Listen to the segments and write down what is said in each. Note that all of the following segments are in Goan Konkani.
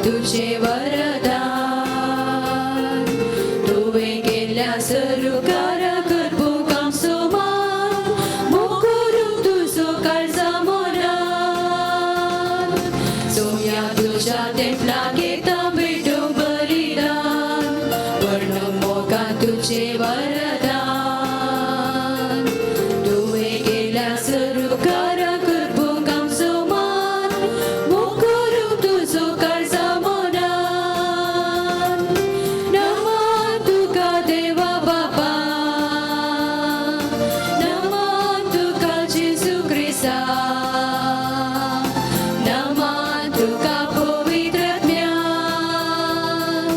तुझे वरदान तुवें केल्ल्या सरुकारा करपूंक आमचो मान मोग करूंक तुजो काळजा मोनान सोम्या तुज्या तेंपला घेता भेटो बलिदान वर्णूंक मोगान तुझे वरदान तुवें केल्या सरुकारा करपूंक आमचो मान मोग करूंक तुजो काळजा मोनान नमन तुका देवा बापा नमन तुका जेजू क्रिस्ता नमन तुका पवित्र ज्ञान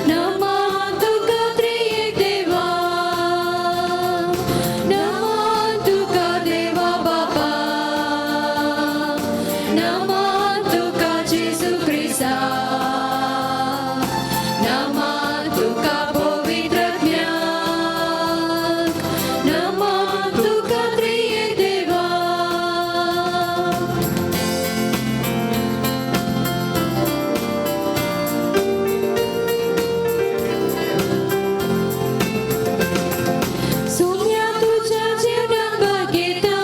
नमन तुका त्रिएक देवा नमन तुका देवा बापा नमन तुका जेजू क्रिस्ता नमन तुका पवित्र ज्ञान नमन तुका त्रिएक देवा. सोम्या तुज्या जेवणाक भागयता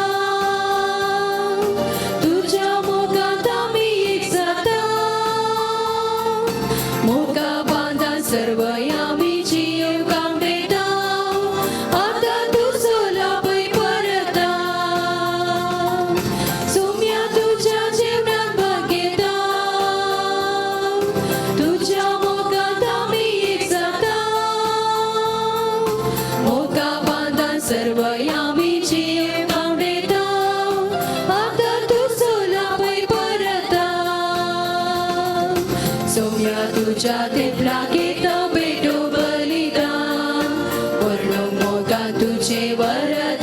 तुज्या मोगांत आमी एक जाता मोगा बांदान सर्व आमी जियोवंक आंवडेता आतां तुजो लाभय परता सोम्या तुज्या जेवणाक भागयता तुज्या मोगांत आमी एक जाता मोगा बांदान सर्व आमी जियोवंक आंवडेता आतां तुजो लाभय परता सोम्या तुज्या तेंपला घेता भेटो बलिदान वर्णूंक मोगान तुझे वरदान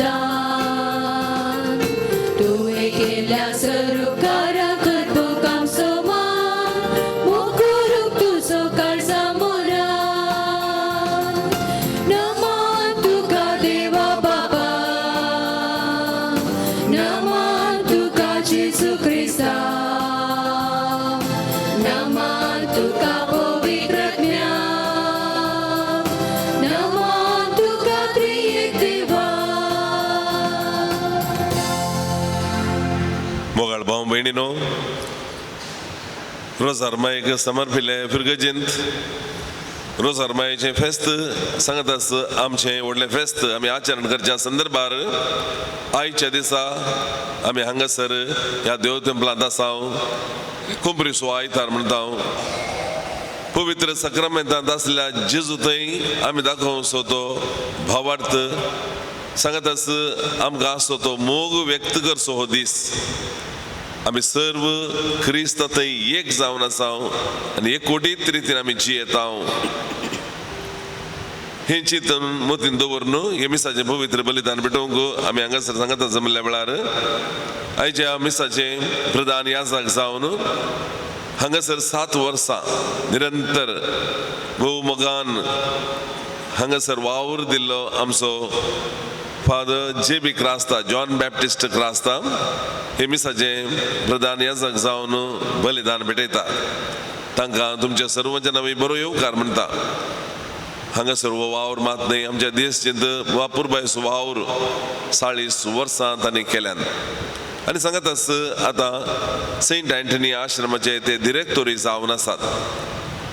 तुवें केल्या सरुकारा करपूंक आमचो मान मोग करूंक तुजो काळजा मोनान नमन तुका देवा बापा नमन तुका जेजू क्रिस्ता नमन तुका पवित्र ज्ञान नमन तुका त्रिएक देवा. मोगाळ भाव भयणीनो, रोजार मायेक समर्पिल्ले फिरगजेंत रोजार मायेचें फेस्त सांगत आस आमचें व्हडलें फेस्त आमी आचरण करच्या संदर्भार आयच्या दिसा आमी हांगासर ह्या देव तेंपलांत आसा. कुंपरीसो आयतार म्हणटा. पवित्र सक्रामेंतांत आसल्या जेजू थंय आमी दाखोवचो तो भावार्थ सांगत आस आमकां आसतो तो मोग व्यक्त करचो हो दीस. आमी सर्व क्रिस्त थंय एक जावन आसा आनी एकवटीत रितीन आमी जियेता. हें चिंतन मतीन दवर न्हू हे मिसाचें पवित्र बलिदान भेटोवंक आमी हांगासर सांगता जमल्या वेळार आयच्या मिसाचें प्रधान याजक जावन हांगासर 7 वर्सां निरंतर भोवमोगान हांगासर वावर दिल्लो आमचो father J B Crasta, John Baptist Crasta हे मिसाचें प्रधान याजक जावन बलिदान भेटयता. तांकां तुमच्या सर्वांच्या नांवी बरो येवकार म्हणटा. हांगासर हो वावर मात न्हय, आमच्या देशचें वा पुर्बायचो वावर 40 वर्सां तांणी केल्यान आनी सांगत आस आतां सेंट अँटनी आश्रमाचे ते डिरेक्टोरी जावन आसात.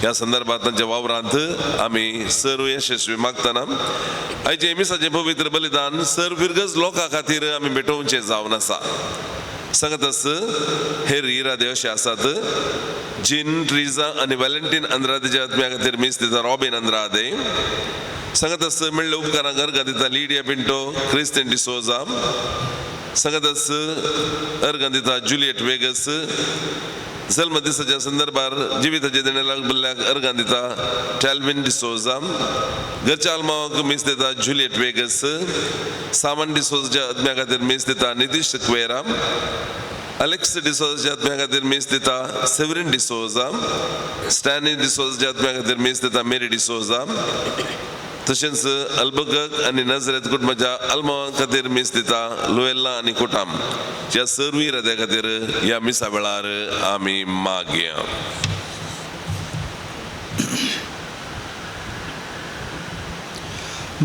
ह्या संदर्भात तांच्या वावरांत आमी सर्व यशस्वी मागतना आयचे मिसाचें पवित्र बलिदान सर्व फिरगज लोकां खातीर आमी भेटोवचें जावन आसा. सांगत आस हेर इरादे अशे आसात: जीन ट्रिजा आनी व्हॅलेंटीन अंद्रादेच्या आत्म्या खातीर मीस दिता रॉबीन अंद्रादे. सांगत आस मेळ्ळे उपकारांक अर्गां दिता लिडिया पिंटो, क्रिस्टन डिसोजा. सांगत आस अर्गां दिता जुलियट वेगस. जल्म दिसाच्या संदर्भार जिविताचे देणे लागल्ल्याक अर्गां दिता टॅल्विन डिसोजा. घरच्या आल्मावाक मीस दिता जुलियट वेगस. सामन डिसोजाच्या आत्म्या खातीर मीस दिता नितीश सिक्वेरा. अलेक्स डिसोजाच्या आत्म्या खातीर मीस दिता सेवरीन डिसोजा. स्टॅनी डिसोजाच्या आत्म्या खातीर मीस दिता मेरी डिसोजा. तशेंच अल्बकक आनी नजरेत कुटुंबाच्या आल्मावा खातीर मीस दिता लुएल्ला आनी कुटाम. ह्या सर्व इराद्या खातीर ह्या मिसा वेळार आमी मागया.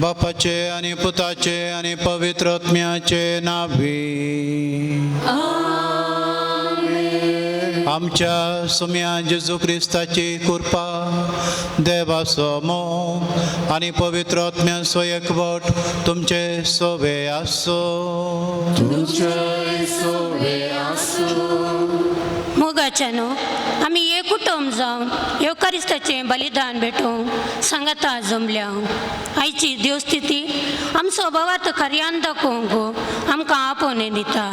बापाचे आनी पुताचे आनी पवित्र आत्म्याचे नावी. आमच्या सुम्या जेजू क्रिस्ताची कृपा, देवाचो मोग आनी पवित्र आत्म्याचो एकवट तुमचे सोवे आसो. तुमचे सोवे आसूं. मोगाच्यानो आमी एक कुटुंब जावन येवकारिस्ताचें बलिदान भेटोवंक सांगाता जमल्या. आयची देवस्थिती आमचो भावार्थ खऱ्यान दाखोवंक आमकां आपोवणें दिता.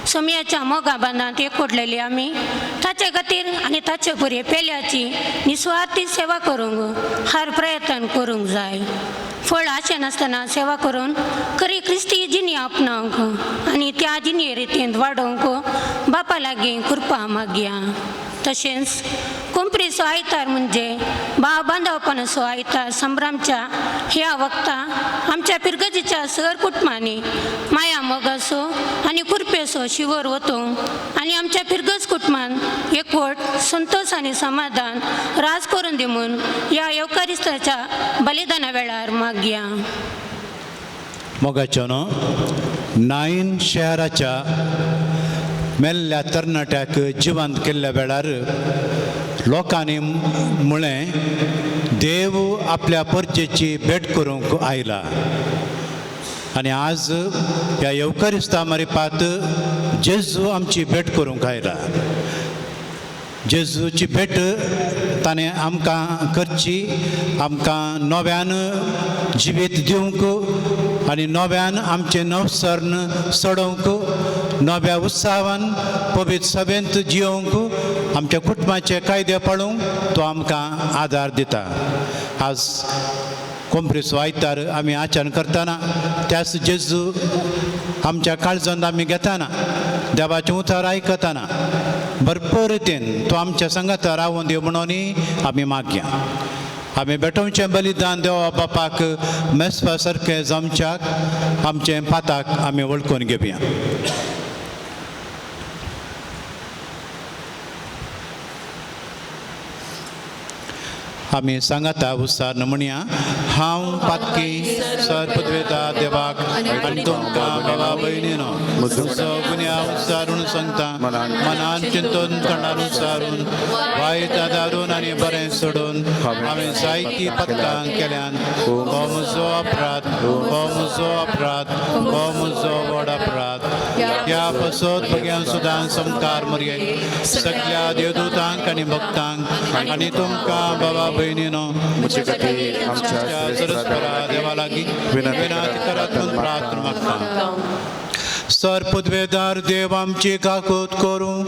सोमयाच्या मोगा बांदांत एकवटलेली आमी ताचे खातीर आनी ताचे पुरे पेल्याची निस्वार्थी सेवा करूंक हर प्रयत्न करूंक जाय. फळ आशें नासतना सेवा करून खरी क्रिस्ती जिणी आपणावंक आनी त्या जिणी रितींत वाडोवंक बापा लागीं कृपा मागया. तशेंच कोंपरीचो आयतार म्हणजे भाव बांदवपणाचो आयतार संभ्रमच्या ह्या वखता आमच्या पिरगजीच्या सर कुटुंबांनी माया मोगाचो आनी कृपेचो शिवर वतूंक आनी आमच्या फिरगज कुटुंबान एकवट संतोष आनी समाधान राज करून दी म्हूण ह्या येवकारिस्ताच्या बलिदाना वेळार मागया. मोगाचो न्हू नायन शहराच्या मेल्ल्या तरणाट्याक जिवंत केल्ल्या वेळार लोकांनी म्हळें, देव आपल्या परजेची भेट करूंक आयला. आनी आज ह्या येवकारिस्ता मारिपात जेजू आमची भेट करूंक आयला. जेजूची भेट ताणें आमकां करची, आमकां नव्यान जिवीत दिवंक आनी नव्यान आमचें नवसर्ण चडोवंक, नव्या उत्साहान पवित्र सभेंत जियोवंक, आमच्या कुटुंबाचे कायदे पाळूंक तो आमकां आदार दिता. आज कोंपरीचो आयतार आमी आचरण करतना त्याच जेजू आमच्या काळजांत आमी घेताना, देवाचें उतर आयकतना भरपूर रितीन तो आमच्या सांगाता रावून दिव म्हणून आमी मागया. आमी भेटोवचें बलिदान देवा बापाक मेजपा सारकें जमच्याक आमचें पाताक आमी वळखून घेवया. आमी सांगाता उत्साह म्हणया, हांव पातकी सर पदवेता देवाक आनी तुमकां बाबा भयणीनो म्हजो गुन्यांव उच्चारून सांगता, मनान चिंतून तोंडान उच्चारून वायट आदारून आनी बरें सोडून हांवें जायतीं पथकां केल्यान. हो म्हजो अपराध, हो म्हजो अपराध, हो म्हजो व्हड अपराध. ह्या पसत भुरग्यां सुद्दां समकार मरये सगळ्या देवदूतांक आनी भक्तांक आनी तुमकां बाबा भयणीनो म्हजे खातीर आमच्या सरस्परा देवा लागीं विनंती करात म्हूण प्रार्थना मागता. सर पदवेदार देव आमची काकूत करूं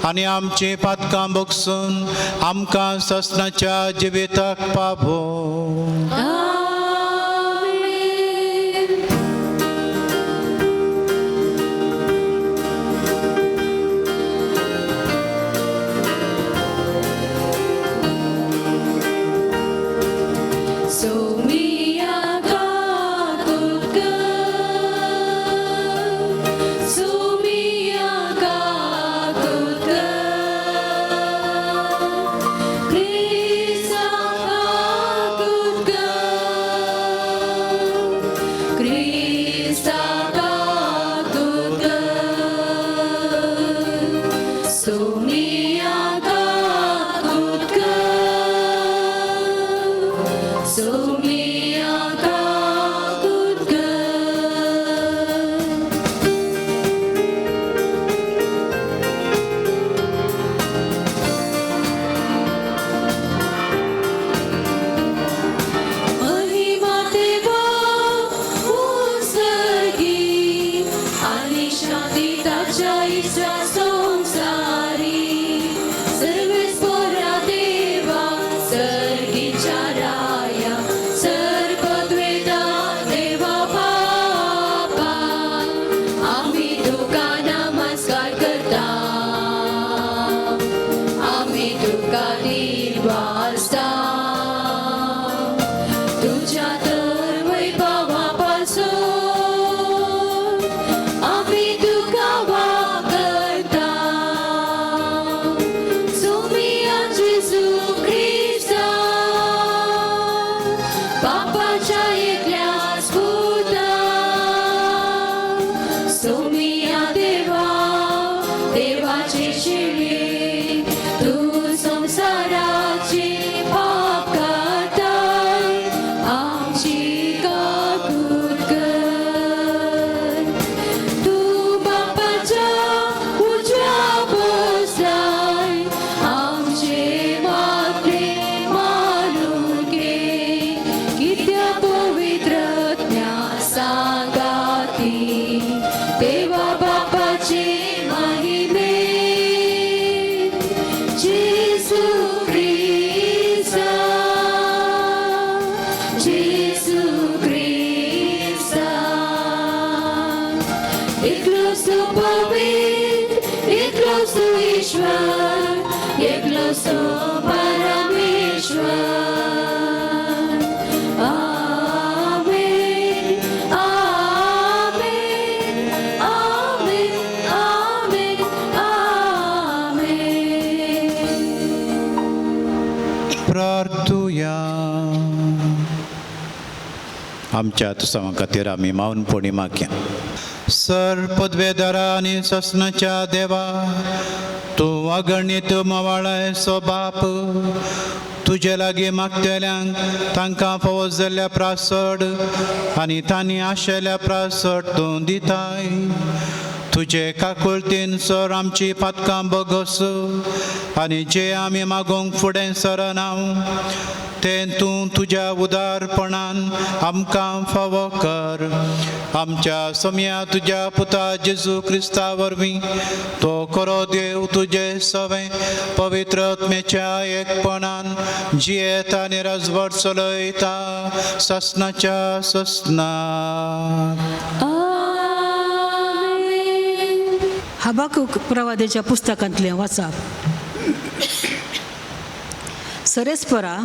आनी आमची पातकां बगसून आमकां ससनाच्या जिविताक पावो. Jesus Christ. एकलोसो परमेश्वर. आमेन, आमेन, आमेन, आमेन, आमेन. प्रार्थुया. आमच्या तुसांवा खातीर आमी मावन मागया. सर पदवेदारा आनी ससनाच्या देवा, तूं अगणीत मवाळायचो बाप, तुजे लागीं मागतल्यांक तांकां फावो जाल्ल्या प्रासड आनी तांणी आशेल्या प्रासड तूं दिताय. तुजे काकुळतीन सर आमची पातकां बगस आनी जे आमी मागोवंक फुडें सरना तें तूं तुज्या उदारपणान आमकां फावो कर. आमच्या समया तुज्या पुता जेजू क्रिस्ता वरवीं तो खरो देव तुजे सवें पवित्र आत्म्याच्या एकपणान जियेता आनी राजवट चलयता ससनाच्या ससनाक. आमेन. हबाकूक प्रवादेच्या पुस्तकांतलें वाचप. सरेस्परा,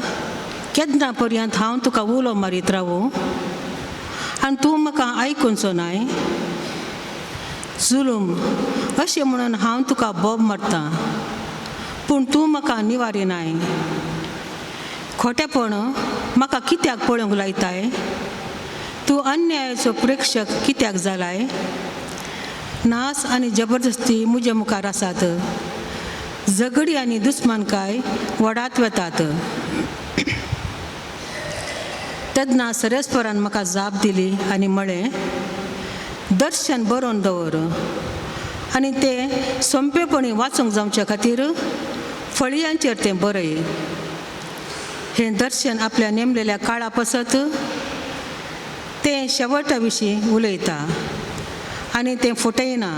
केन्ना पर्यंत हांव तुका उलो मारीत रावूं आनी तूं म्हाका आयकुचो नाय? जुलूम अशें म्हणून हांव तुका बोब मारतां, पूण तूं म्हाका निवारिनाय. खोटेपण म्हाका कित्याक पळोवंक लायताय? तूं अन्यायाचो प्रेक्षक कित्याक जालाय? नास आनी जबरदस्ती म्हजे मुखार आसात, झगडी आनी दुस्मानकाय वडात वतात. तेन्ना सरेस्परान म्हाका जाप दिली आनी म्हळें, दर्शन बरोवन दवर आनी तें सोंपेपणी वाचूंक जावचे खातीर फळयांचेर तें बरय. हें दर्शन आपल्या नेमलेल्या काळा पासत तें शेवटा विशीं उलयता आनी तें फटयना.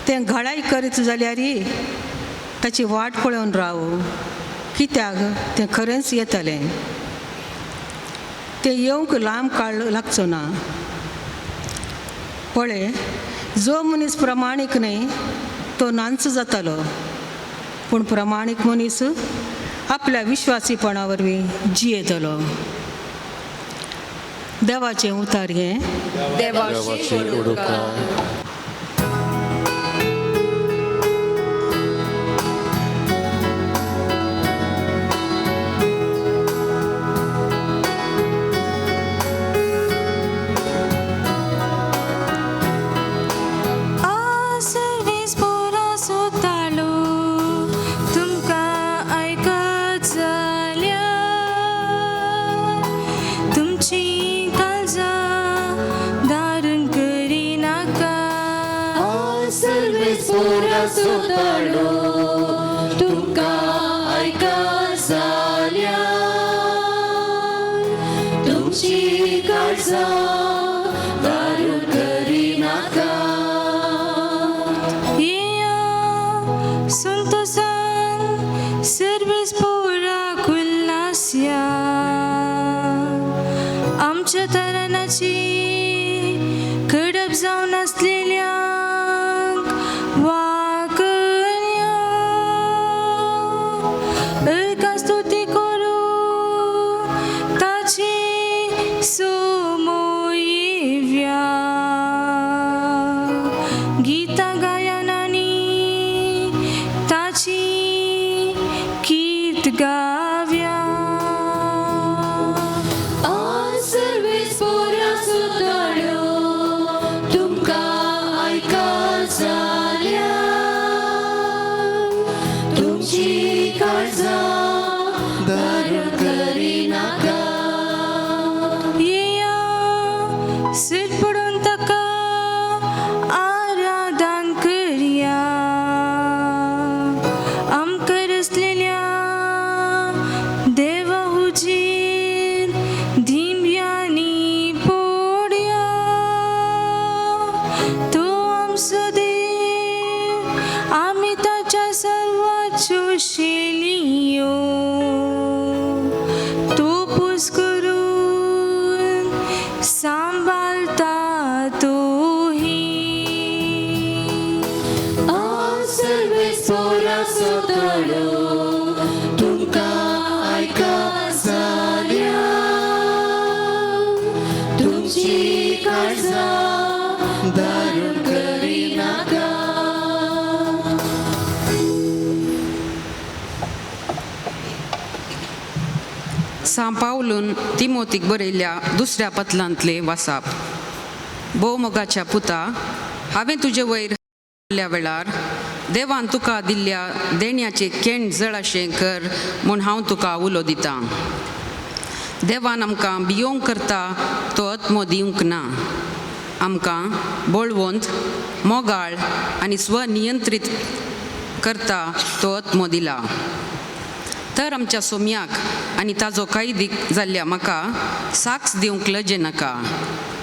तें घडाय करीत जाल्यार ताची वाट पळोवन राव, कित्याक तें खरेंच येतलें. तें येवंक लांब काळ लागचो ना. पळय, जो मनीस प्रमाणीक न्हय तो नांच जातालो, पूण प्रमाणीक मनीस आपल्या विश्वासीपणा वरवीं जियेतलो. देवाचें उतार हें. देवाची उडुका. सर्वीस पुरो सुतालो तुमकां आयकत जाल्यार तुमची काळजां दारून करिनाका. सर्वीस पुरो सुतालो तुमकां आयकत जाल्यार तुमची काळजां दारून करिनाका. येया संतोसान सर्वीस पुरा कुल्लास्या, आमच्या तरणाची कडप जावन आसलेल्यांक वाकया एका स्तुती करू ताची सोमोयव्या गीता गायनानी ताची गीत गाव्या. सर्वीस पुरा सुतालो तुमकां आयकत जाल्यार तुमची काळजां दारून करिनाका. येया सिर पडून ताका आराधन करया, आमकां रचलेल्या देवा हुजीर धिंब्यांनी पडया. तो आमचो देव, आमी ताच्या सर्वाच्यो शैलियो. तो पूस करून सांबाळता तोही. सर्वीस पुरा सुतालो दारुण करिनाका. सां पावलून तिमोतीक बरयल्ल्या दुसऱ्या पतलांतले वासाप. भोवमोगाच्या पुता, हांवें तुजे वयर ल्या वेळार देवान तुका दिल्ल्या देण्याचें केण जळाशें कर म्हूण हांव तुका उलो दितां. देवान आमकां भियोंक करता तो आत्मो दिवंक ना, आमकां बळवंत, मोगाळ आनी स्वनियंत्रीत करता तो आत्मो दिला. तर आमच्या सोम्याक आनी ताजो कैदीक जाल्ल्या म्हाका साक्स दिवंक लजे नाका,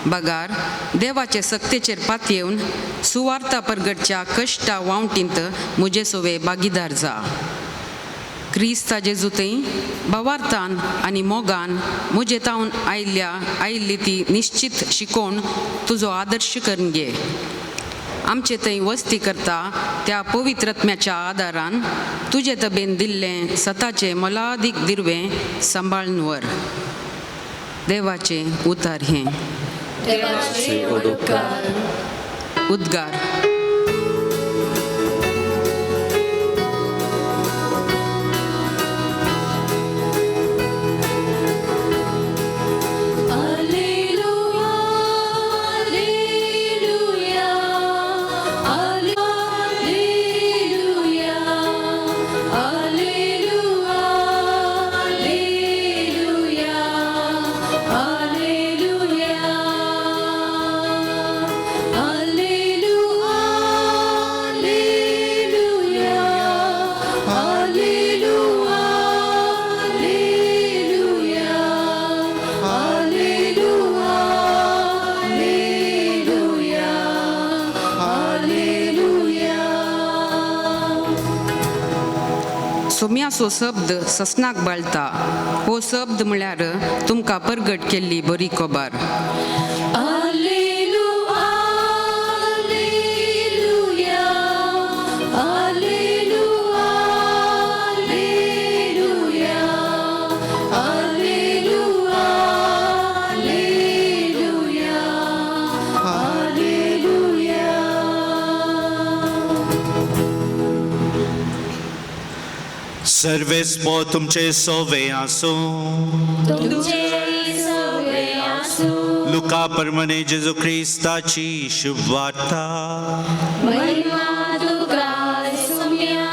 बगार देवाचे सक्तेचेर पातयेवन सुवार्ता परगटच्या कश्टा वावटींत म्हजे सोवे भागीदार जा. क्रिस्ता जेजू थंय भावार्थान आनी मोगान म्हजे तावन आयिल्ली ती निश्चित शिकोवन तुजो आदर्श करून घे. आमचे थंय वस्ती करता त्या पवित्रत्म्याच्या आदारान तुजे तबेन दिल्लें सताचें मोलादीक दिरवें सांबाळून व्हर. देवाचें उतार हें. देवाचे उपकार. उद्गार. Alleluia, alleluia, alleluia, alleluia, alleluia, alleluia, alleluia, alleluia, alleluia, alleluia, alleluia, alleluia. सोम्याचो शब्द ससनाक बाळता. हो शब्द म्हळ्यार तुमकां परगट केल्ली बरी खबर. Alleluia, alleluia, alleluia, alleluia, alleluia, alleluia, alleluia. सर्वेस्पो तुमचे सोवे आसूं. तुमचे सवे आसूं. लुका परमने जेजू क्रिस्ताची शुभवार्ता. महिमा तुका सुम्या.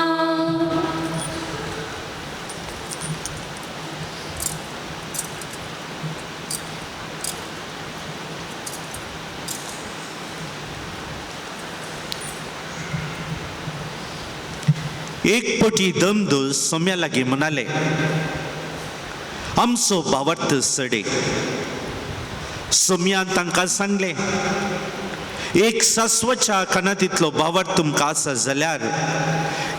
एक पटी दमदूस सोम्या लागीं म्हणाले, आमचो भावार्थ सडे. सोम्यान तांकां सांगलें, एक सासवाच्या कानांतलो भावार्थ तुमकां आसा जाल्यार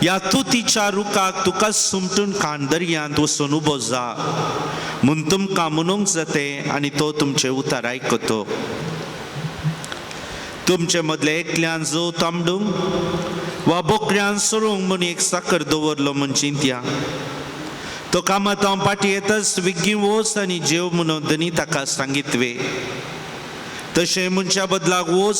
ह्या तुतीच्या रुखाक तुका सुमटून कान दर्यांत वचून उबो जा म्हूण तुमकां म्हणूंक जातें आनी तो तुमचें उतार आयकतो. तुमचे मदले एकल्यान जो तांबडूंक वा बोकड्यान सोरूंक म्हूण एक साकर दवरलो म्हूण चिंतया. तो कामात हांव पाटी येताच विग्गी वच आनी जेव म्हणून धनी ताका सांगितवे. तशें मनशा बदलाक वच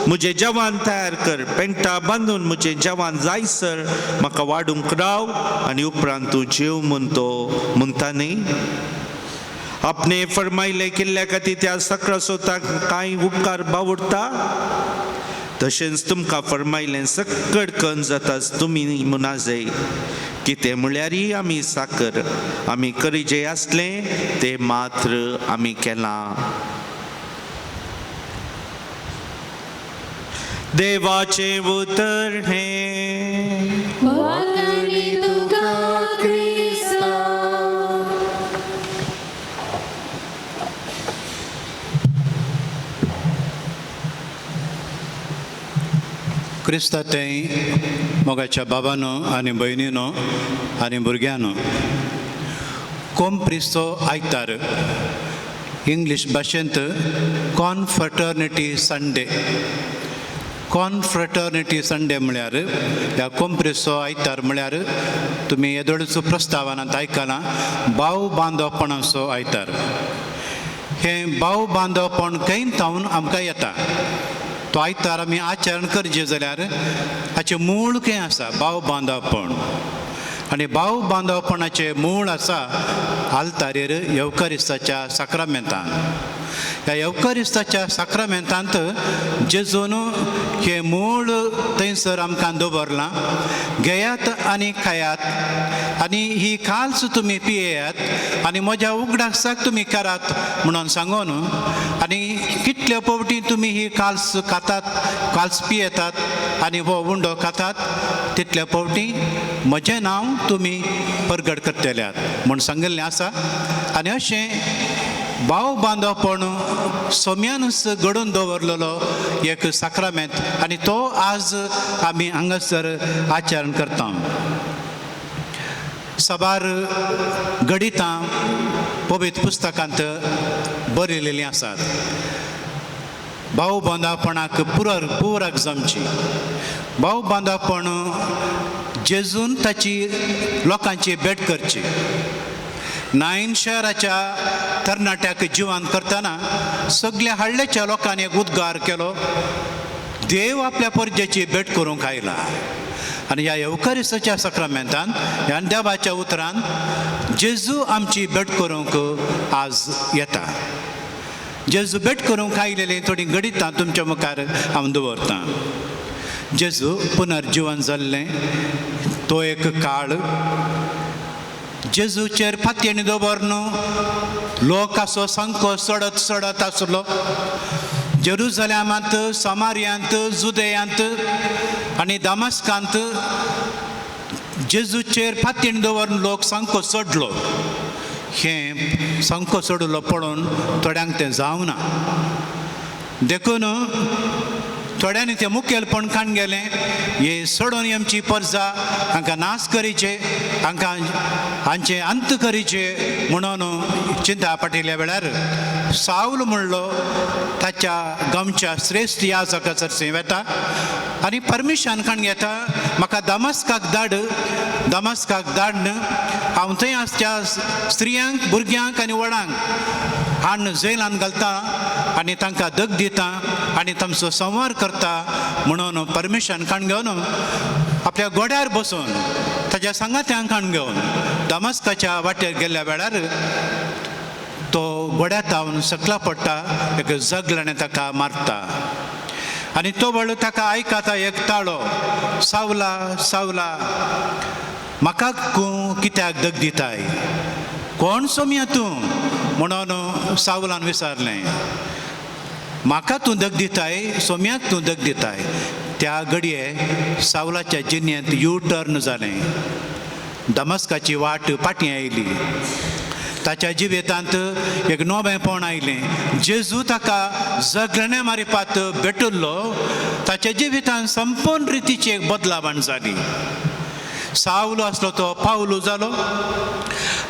म्हजें जेवण तयार कर, पेंटा बांदून म्हजें जेवण जायसर म्हाका वाडूंक राव आनी उपरांत तूं जेव म्हूण तो म्हणटा न्ही. आपणे फरमायले केल्ल्या खातीर त्या सकरा सोताक कांय उपकार बावडटा. तशेंच तुमकां फरमायलें सक्कड कन जाताच तुमी म्हणा जाय कितें म्हळ्यारय आमी साकर आमी करीजे आसलें तें मात्र आमी केलां. देवाचें उतर हें. वाखाणी तुका क्रिस्ता. क्रिस्ता थंय मोगाच्या बाबानो आनी भयणीनो आनी भुरग्यांनो, कोमप्रिस्तो आयतार, इंग्लीश भाशेंत कॉनफ्रटर्निटी संडे. कॉनफ्रटर्निटी संडे म्हळ्यार ह्या कोमप्रिस्तो आयतार म्हळ्यार तुमी येदोळचो प्रस्तावनांत आयकलां भाव बांदवपणाचो आयतार. हें भाव बांदवपण खंय थावन आमकां येता? तो आयतार आमी आचरण करचें जाल्यार हाचें मूळ कितें आसा? भाव बांदवपण. आनी भाव बांदवपणाचें मूळ आसा आल्तारेर येवकारिस्ताच्या साक्रामेंतान. ह्या येवकारिस्ताच्या साक्रामेंतांत जेजून हें मूळ थंयसर आमकां दवरलां. घेयात आनी खायात आनी ही खाल्स तुमी पियेयात आनी म्हज्या उगडासाक तुमी करात म्हणून सांगून, आनी कितले फावटी तुमी ही काल्स खातात, काल्स पियेतात आनी हो उंडो खातात तितले फावटी म्हजें नांव तुमी परगट करतल्यात म्हूण सांगिल्लें आसा. आनी अशें भाव बांदवपण सोम्यानूच घडोवन दवरलेलो एक साक्रामेंत आनी तो आज आमी हांगासर आचरण करता. साबार गणितां पवित्र पुस्तकांत बरयलेलीं आसात. भाव बांदवपणाक पुरक जमची. भाव बांदवपण जेजून ताची लोकांची भेट करची. नायन शहराच्या तरणाट्याक जिवान करतना सगल्या हाडल्याच्या लोकांनी एक उद्गार केलो, देव आपल्या परजेची भेट करूंक आयला. आनी ह्या येवकारिस्ताच्या साक्रामेंतान ह्या देवाच्या उतरान जेजू आमची भेट करूंक आज येता. जेजू भेट करूंक आयलेली थोडीं गणितां तुमच्या मुखार हांव दवरतां. जेजू पुनर्जिवन जाल्लें तो एक काळ. जेजूचेर फातयेन दवर न्हू लोक असो सामको चडत चडत आसलो. जेरुजलेमांत, समार्यांत, जुदयांत आनी दामस्कांत जेजूचेर फातयेन दवरून लोक सामको चडलो. हें सामको चडलो पळोवन थोड्यांक तें जावना, देखून थोड्यांनी तें मुखेलपण काडून गेलें. हे सोडून आमची परजा हांकां नाश करीचे, हांकां हांचे अंत करीचे म्हणून चिंता पाटिल्ल्या वेळार सावल म्हणलो ताच्या गांवच्या श्रेश्ठ याजका चर्चे वेता आनी परमिशन काडून घेता, म्हाका दामस्काक धाड. दामस्काक धाडन हांव थंय आसच्या स्त्रियांक, भुरग्यांक आनी व्हडांक हाडून जेलान घालता आनी तांकां दग दिता आनी तांचो संवार करता म्हणून परमिशन काडून घेवन आपल्या गोड्यार बसून ताच्या सांगात्यांक काडून घेवन दामस्काच्या वाटेर गेल्ल्या वेळार तो गोड्या तावन सकला पडटा, एक जगल्याने ताका मारता आनी तो वळू ताका आयकता एक ताळो, सावला सावला म्हाका तूं कित्याक दग दिताय, कोण सोमया तूं म्हणून सावलान विचारलें. म्हाका तूं दग दिताय, सोम्याक तूं दग दिताय. त्या घडये सावलाच्या जिन्यांत यू टर्न जालें. दमस्काची वाट फाटीं आयली. ताच्या जिवितांत एक नवेंपण आयलें. जेजू ताका जगणे मारिपात भेटिल्लो. ताच्या जिवितांत संपूर्ण रितीची एक बदलावण जाली. सावलो आसलो तो पावलो जालो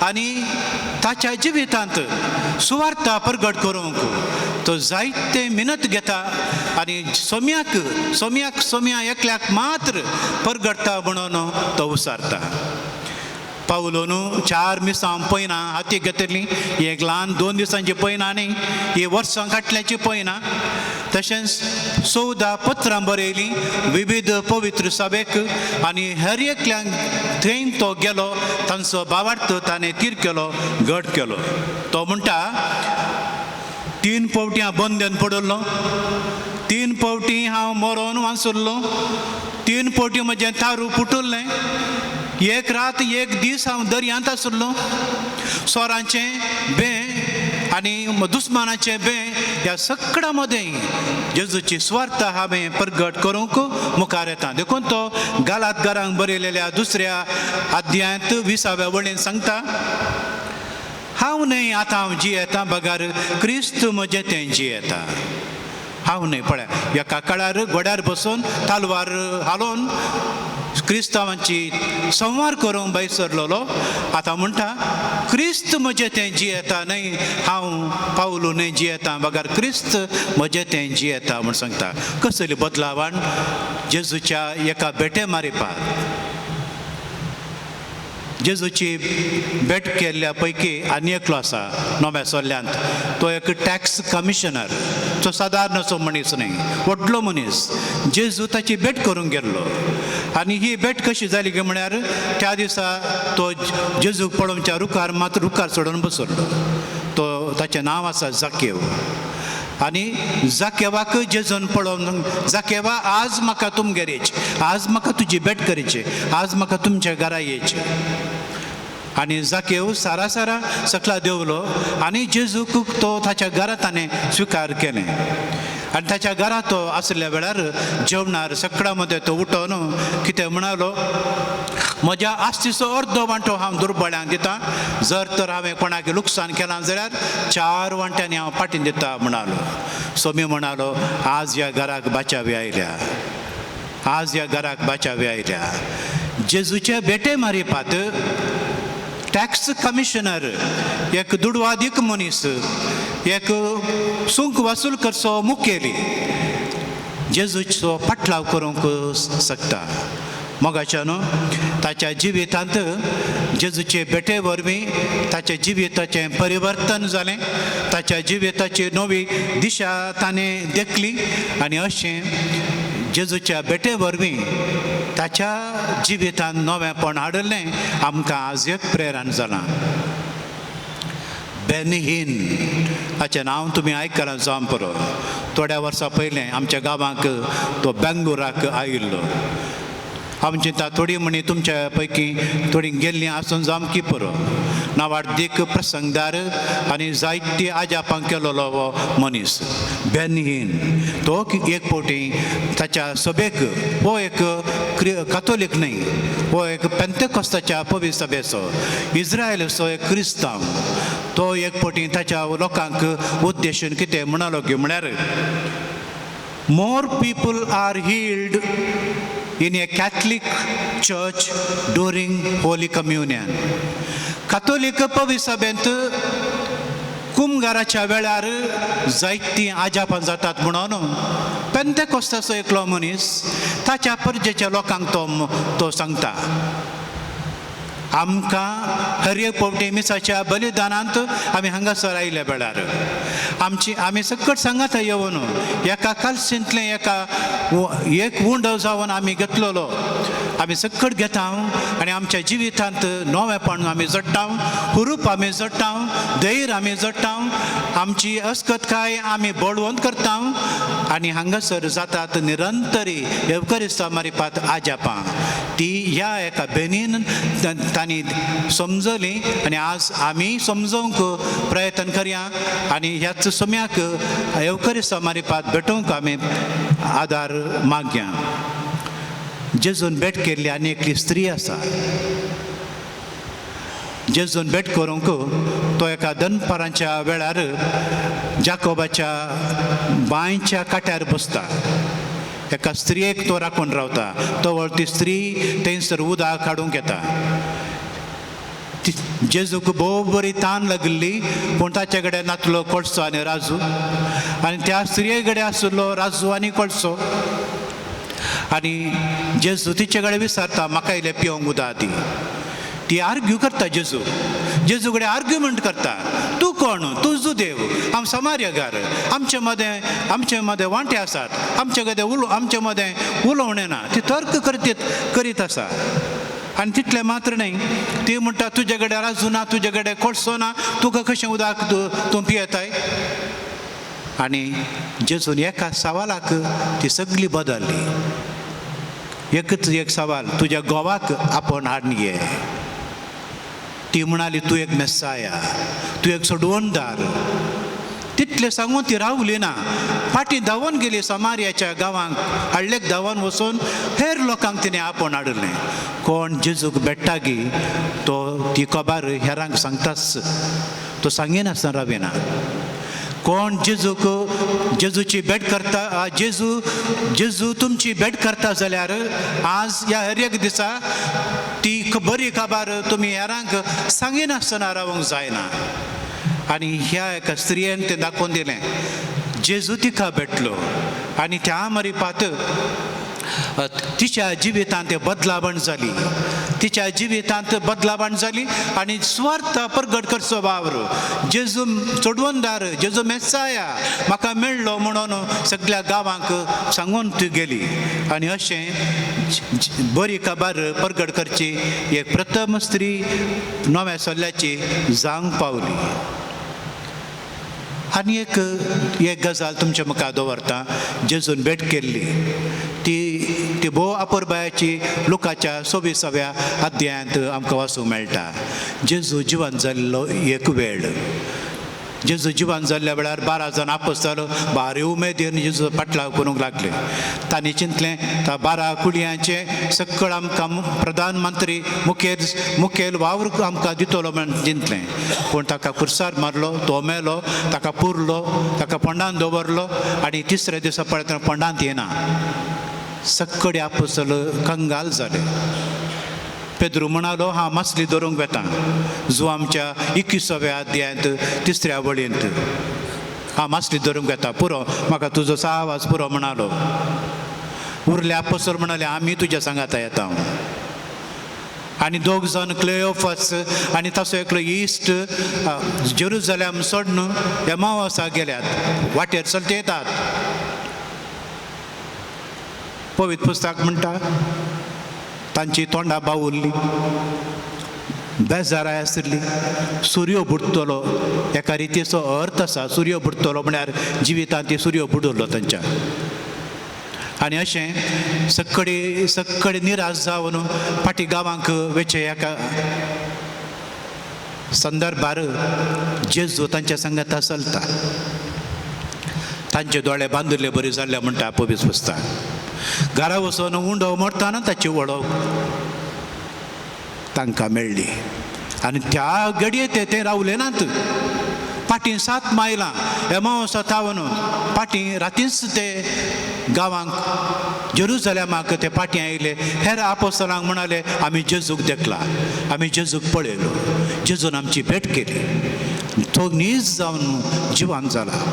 आनी ताच्या जिवितांत सुवार्ता परगट करूंक तो जायते मिनत घेता आनी सोम्याक सोम्याक सोम्या एकल्याक मात्र परगटता म्हणून तो उसारता. पावलो न्हू 4 मिसां पयना हाती घेतली, एक ल्हान 2 दिसांची पयना न्ही, ही वर्सां काटल्याची पयना. तशेंच 14 पत्रां बरयलीं विविध पवित्र सभेक आनी हर एकल्यांक थंय तो गेलो, तांचो भावार्थ ताणें तीर केलो, घट केलो. तो म्हणटा 3 फावटी हांव बंदन पडिल्लो, 3 फावटी हांव मरोन वांसुल्लो, 3 फावटी म्हजें तारू फुटुल्लें, 1 रात 1 दीस हांव दर्यांत आसलो, सोरांचें बें आनी दुस्मानाचें बें ह्या सगळ्या मदें जेजूची स्वार्थ हांवें परगट करूंक मुखार येता. देखून तो गालात घरांक बरयलेल्या 2 अध्यायांत 20व्या वळीन सांगता, हांव न्हय आतां हांव जियेता बगर क्रिस्त म्हजें तें जियेता. हांव न्हय. पळय एका काळार घोड्यार बसून तालवार हालोवन क्रिस्तांवांची संवार करूंक भायर सरलेलो, आतां म्हणटा क्रिस्त म्हजें तें जियेता न्हय, हांव पावलो न्हय जियेता बगर क्रिस्त म्हजें तें जियेता म्हूण सांगता. कसली बदलावण जेजूच्या एका भेटे मारिपाक. जेजूची भेट केल्ल्या पैकी आनी एकलो आसा नव्या सोल्ल्यांत, तो एक टॅक्स कमिशनर, तो सादारण असो मनीस न्हय, व्हडलो मनीस. जेजू ताची भेट करूंक गेल्लो आनी ही भेट कशी जाली काय म्हळ्यार त्या दिसा तो जेजूक पळोवच्या रुखार मात रुखार चडोवन बसलो. तो ताचें नांव आसा जाकेव. आनी जाकेवाक जेजून पळोवन, जाकेवा आज म्हाका तुमगेर येचें, आज म्हाका तुजी भेट करची, आज म्हाका तुमच्या घरा येचें. आनी जाकेव सारा सारा सकला देंवलो आनी जेजूक तो ताच्या घरा ताणें स्विकार केलें. आनी ताच्या घरा तो आसल्या वेळार जेवणार सकाळ मदें तो उठोवन कितें म्हणालो, म्हज्या आस्तीचो अर्दो वांटो हांव दुर्बळ्यांक दिता, जर तर हांवें कोणाक लुकसाण केलां जाल्यार 4 वांट्यांनी हांव पाटीन दिता म्हणालो. सोमी म्हणालो, आज ह्या घराक बाचावी आयल्या, आज ह्या घराक बाचावी आयल्या. जेजूचे भेटे मारिपात टॅक्स कमिशनर, एक दुडवादीक मनीस, एक सुंक वसूल करचो मुखेली, जेजूचो पाटलाव करूंक शकता. मोगाच्या न्हू ताच्या जिवितांत जेजूचे भेटे वरवीं ताच्या जिविताचें परिवर्तन जालें, ताच्या जिविताची नवी दिशा ताणें देखली आनी अशें जेजूच्या भेटे वरवीं ताच्या जिवितांत नवेंपण हाडलें. आमकां आज एक प्रेरण जालां. बेनहीन हाचें नांव तुमी आयकलां जावन पुरो. थोड्या वर्सां पयलें आमच्या गांवांक तो बेंगलोराक आयिल्लो. आमची थोडी म्हणी तुमच्या पैकी थोडी गेल्लीं आसून जामकी पुरो. नावार्दीक प्रसंगदार आनी जायती आजापां केलोलो हो मनीस बेनहीन. तो एक फावटी ताच्या सभेक, हो एक कातोलीक न्हय, हो एक पेंतेकोस्ताच्या पवी सभेचो, इस्रायलचो एक क्रिस्तांव. तो एक फावटी ताच्या लोकांक उद्देशून कितें म्हणालो की म्हळ्यार, more people are healed in a Catholic church during Holy Communion. Catholic पवी सभेंत कुमगाराच्या वेळार जायतीं आजापां जातात म्हणून पेंतेकोस्ताचो एकलो मनीस ताच्या परजेच्या लोकांक तो सांगता, आमकां हर एक फावटी मिसाच्या बलिदानांत आमी हांगासर आयिल्ल्या वेळार आमची आमी सकट सांगाता येवन एका कालशींतलें एका एक उंडो जावन आमी घेतलेलो, आमी सकट घेता आनी आमच्या जिवितांत नवेंपण आमी जोडटा, हुरूप आमी जोडटा, धैर्य आमी जोडटा, आमची अस्कतकाय आमी बळवंत करता आनी हांगासर जातात निरंतरी येवकरिस्ता मारिपात आजापां. ती ह्या एका बेनीन तांणी समजली आनी आज आमी समजोवंक प्रयत्न करया आनी ह्याच सम्याक येवकरिस्ता मारिपात भेटोवंक आमी आदार मागया. जेजून भेट केल्ली आनी एकली स्त्री आसा. जेजून भेट करूंक तो एका दनपारांच्या वेळार जाकोबाच्या बांयच्या काट्यार बसता. एका स्त्रियेक तो राखून रावता. तो ती स्त्री थंयसर उदक काडूंक येता. जेजूक भोव बरी तान लागिल्ली, पूण ताचे कडेन नातलो कोळसो आनी राजू, आनी त्या स्त्रिये कडेन आशिल्लो राजू आनी कोळसो. आनी जेजू तिचे कडेन विचारता, म्हाका इल्लें पिवंक उदक दी. ती आर्ग्यू करता जेजू, जेजू कडेन आर्ग्युमेंट करता, तूं कोण, तूं जुदेव, आम समार्यगार, आमचे मदें वांटे आसात, आमचे कडेन आमचे मदें उलोवणें ना. ती तर्क करीत आसा. आनी तितलें मात्र न्हय, ती म्हणटा तुजे कडेन राजू ना, तुजे कडेन कोळसो ना, तुका कशें उदक तूं पियेताय. आनी जेजून एका सवालाक ती सगळी बदल्ली. एकच एक सवाल, तुज्या घोवाक आपोवन हाडून घे. ती म्हणाली, तूं एक मेस्साया, तूं एक सोडवणदार. तितलें सांगून ती रावली ना, फाटीं धांवन गेली समार्याच्या गांवांक, हाडलेक धांवन वचून हेर लोकांक तिणें आपोवन हाडिल्लें. कोण जेजूक भेट्टा गी तो ती खबर हेरांक सांगताच, तो सांगिनासतना राविना. कोण जेजूक जेजूची भेट करता, जेजू तुमची भेट करता जाल्यार आज ह्या हर एक दिसा ती बरी खबर तुमी हेरांक सांगिनासतना रावंक जायना. आनी ह्या एका स्त्रियेन तें दाखोवन दिलें. जेजू तिका भेटलो आनी त्या मारिपात तिच्या जिवितांत बदलावण जाली, तिच्या जिवितांत बदलावण जाली आनी स्वार्थ प्रगट करचो वावर जेजू चडवणदार जेजू मेसाया म्हाका मेळ्ळो म्हणून सगळ्या गांवांक सांगून ती गेली. आनी अशें बरी खबर प्रगट करची एक प्रथम स्त्री नव्या सल्ल्याची जावंक पावली. आनी एक एक गजाल तुमच्या मुखार दवरता, जेजून भेट केल्ली ती ती भोव अपुरबायाची लुकाच्या 26व्या अध्यायांत आमकां वाचूंक मेळटा. जेजू जिवन जाल्लो एक वेळ, जेजू जिवन जाल्ल्या वेळार 12 जाण आपोस्ताल भारी उमेदीन जेजू फाटलाव करूंक लागले. तांणी चिंतलें त्या 12 कुडयांचें सकळ आमकां प्रधानमंत्री मुखेल मुखेल वावर आमकां दितलो म्हण चिंतलें. पूण ताका खुर्सार मारलो, तो मेलो, ताका पुरलो, ताका फोंडान दवरलो आनी तिसऱ्या दिसा पळयतना फोंडांत येना. सक्कडे आपोस्तल कंगाल जाले. पेद्रू म्हणालो हांव मासली धरूंक वेता, जो आमच्या 21व्या अध्यायांत 3ऱ्या वळींत हांव मासली धरूंक वेता, पुरो म्हाका तुजो साहवास पुरो म्हणालो. उरले आपोस्तल म्हणाले आमी तुज्या सांगाता येता. आनी दोग जाण क्लेओफस आनी ताचो एकलो इश्ट जेरुजलेम सोडून एमावासा गेल्यात, वाटेर चलते येतात. पवित्र पुस्तक म्हणटा तांची तोंडा बावुल्ली, बेजाराय आशिल्ली. सुर्यो बुडटलो एका रितीचो अर्थ आसा, सुर्यो बुडटलो म्हळ्यार जिवितांत ती सुर्यो बुडवलो तांच्या. आनी अशें सक्कडे सक्कडे निराश जावन फाटीं गांवांक वेचे एका संदर्भार जेजू तांच्या सांगाता चलता. तांचे दोळे बांदिल्ले बरी जाल्ले म्हणटा पवित्र पुस्तक. घरा वचून उंडो मोडटाना ताची वळख तांकां मेळ्ळी आनी त्या घडये ते रावले नात. फाटीं 7 मायलां एमावसा थावन फाटीं रातींच ते गांवांक जेरुजलेमाक ते फाटीं आयले. हेर आपोस्तलांक म्हणाले आमी जेजूक देखला, आमी जेजूक पळयलो, जेजून आमची भेट केली, तो नीज जावन जिवान जाला.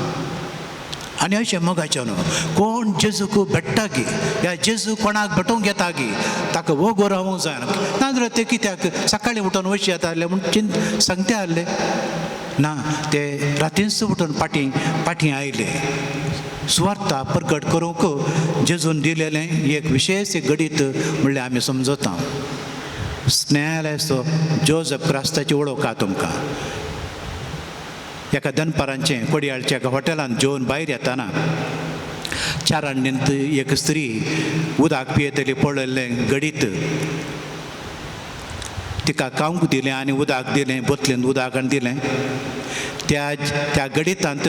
आनी अशें मोगाचें न्हू कोण जेजूक भेट्टा गी ह्या जेजू कोणाक भेटोवंक येता गी ताका वोगो रावूंक जायना. नाजाल्यार ते कित्याक सकाळीं उठून वशी येता आहले म्हूण चिंत सांगते आहले ना, ते रातींच उठून फाटीं फाटीं आयले. सुवार्था प्रगट करूंक जेजून दिलेलें एक विशेश एक घडीत म्हणल्यार आमी समजता. स्नेहालयाचो जोजफ क्रास्ताची वळख आहा तुमकां. एका दनपारांचें कोडयाळच्या एका हॉटेलांत जेवन भायर येताना चारांडींत एक स्त्री उदक पियेतली पळयल्लें घडीत तिका खावंक दिलें आनी उदक दिलें, बोतलेन उदक आनी दिलें. त्या त्या घडितांत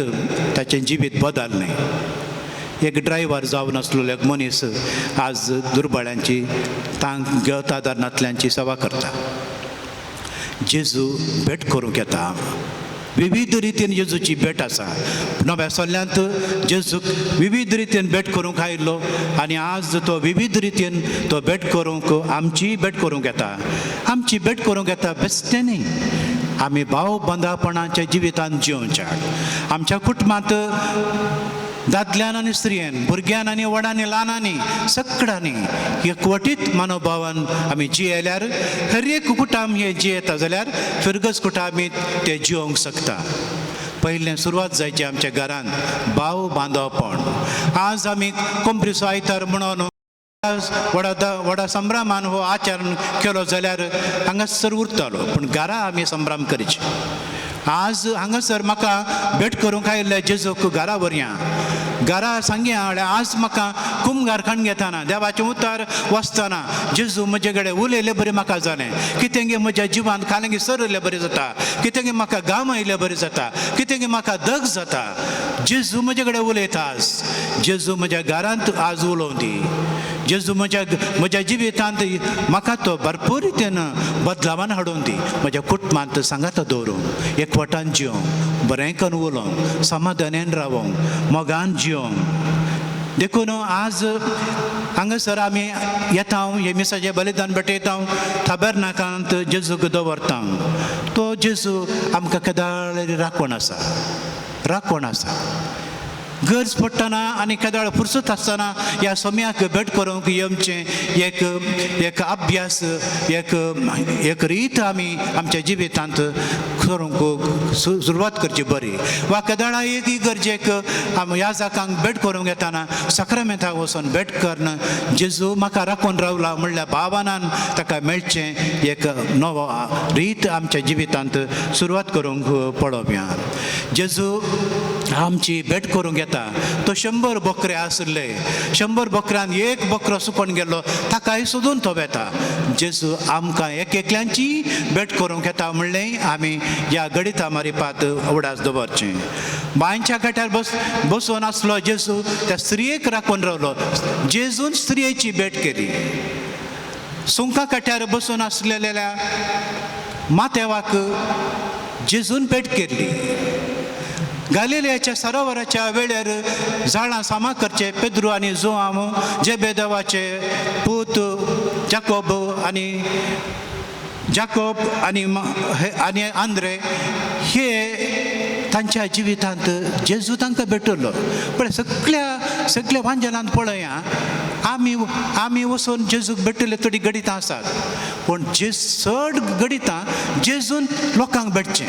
ताचें जिवीत बदललें. एक ड्रायव्हर जावन आसलेलो एक मनीस आज दुर्बळ्यांची तांक घेवता नातल्यांची सेवा करता. जेजू भेट करूंक येता, विविध रितीन जेजूची भेट आसा. नव्या सल्ल्यांत जेजूक विविध रितीन भेट करूंक आयिल्लो आनी आज तो विविध रितीन तो भेट करूंक आमची भेट करूंक येता, आमची भेट करूंक येता. बेश्टें न्ही, आमी भाव बंदापणाच्या जिवितांत जियोवच्या. आमच्या कुटुंबांत दादल्यान आनी स्त्रियेन, भुरग्यान आनी व्हडांनी, ल्हानांनी, सगळ्यांनी एकवटीत मनोभावान आमी जियेल्यार हर एक कुटुंब हें जियेता जाल्यार फिरगज कुटुंब आमी ते जियोंक शकता. पयलें सुरवात जायची आमच्या घरांत भाव बांदवपण. आज आमी कोंबरीचो आयतार म्हणून व्हडा व्हडा संभ्रमान हो आचरण केलो जाल्यार हांगासर उरतालो, पूण घरा आमी संभ्रम करचे. आज हांगासर म्हाका भेट करूंक आयिल्ले जेजूक घरा व्हरया, घरा सांगया म्हळ्यार आज म्हाका कुमगार खाण घेताना देवाचें उतार वाचतना जेजू म्हजे कडेन उलयले बरें म्हाका जालें, कितें गे म्हज्या जिवान खालें सरले बरें जाता, कितें गे म्हाका घाम आयिल्ले बरें जाता, कितें गे म्हाका दग जाता. जेजू म्हजे कडेन उलयता आज, जेजू म्हज्या घरांत आज उलोवं दी. जेजू म्हज्या म्हज्या जिवितांत म्हाका तो भरपूर रितीन बदलावान हाडून दी. म्हज्या कुटुंबांत सांगाता दवरूंक, एकवटान जियोंक, बरें करून उलोवंक, समाधानान रावोंक, मोगान जियोंक. देखून आज हांगासर आमी येता हे मिसाचें बलिदान भेटयता, थाबेरनाकांत जेजूक दवरता. तो जेजू आमकां केदाळ राखण आसा, राखण आसा. गरज पडटना आनी केदळ फुरसत आसतना ह्या सोम्याक भेट करूंक येवचें एक एक अभ्यास, एक एक रीत आमी आमच्या जिवितांत करूंक सुरवात करची बरी. वा केदळा एक गरजेक आमी ह्या जाकांक भेट करूंक येताना साक्रामेंताक वचून भेट करून जेजू म्हाका राखून रावला म्हणल्यार भावनान ताका मेळचें एक नवो रीत आमच्या जिवितांत सुरवात करूंक पळोवया. जेजू आमची भेट करूंक येता. तो 100 बकरे आशिल्ले, 100 बकऱ्यान एक बकरो सुकोन गेल्लो, ताकाय सोदून तो वेता. जेजू आमकां एक एकल्यांची भेट करूंक येता म्हणलें आमी ह्या गणिता मारिपात उडास दवरचें. बांयच्या कांठार बसून आसलो जेजू त्या स्त्रियेक राखून रावलो. जेजून स्त्रियेची भेट केली. सुंका कांठ्यार बसून आसलेल्या मातेवाक जेजून भेट केली. गालिलियाच्या सरोवराच्या वेळेर झाडां सामा करचे पेद्रू आनी जुआम, जेबेदेवाचे पूत जाकोब आनी आनी आंद्रे हे तांच्या जिवितांत जेजू तांकां भेटलो. पळय सगळ्या सगळ्या वांजेलांत पळया आमी आमी वचून जेजूक भेटिल्ले थोडी गणितां आसात, पूण जे चड गणितां जेजून लोकांक भेटचें,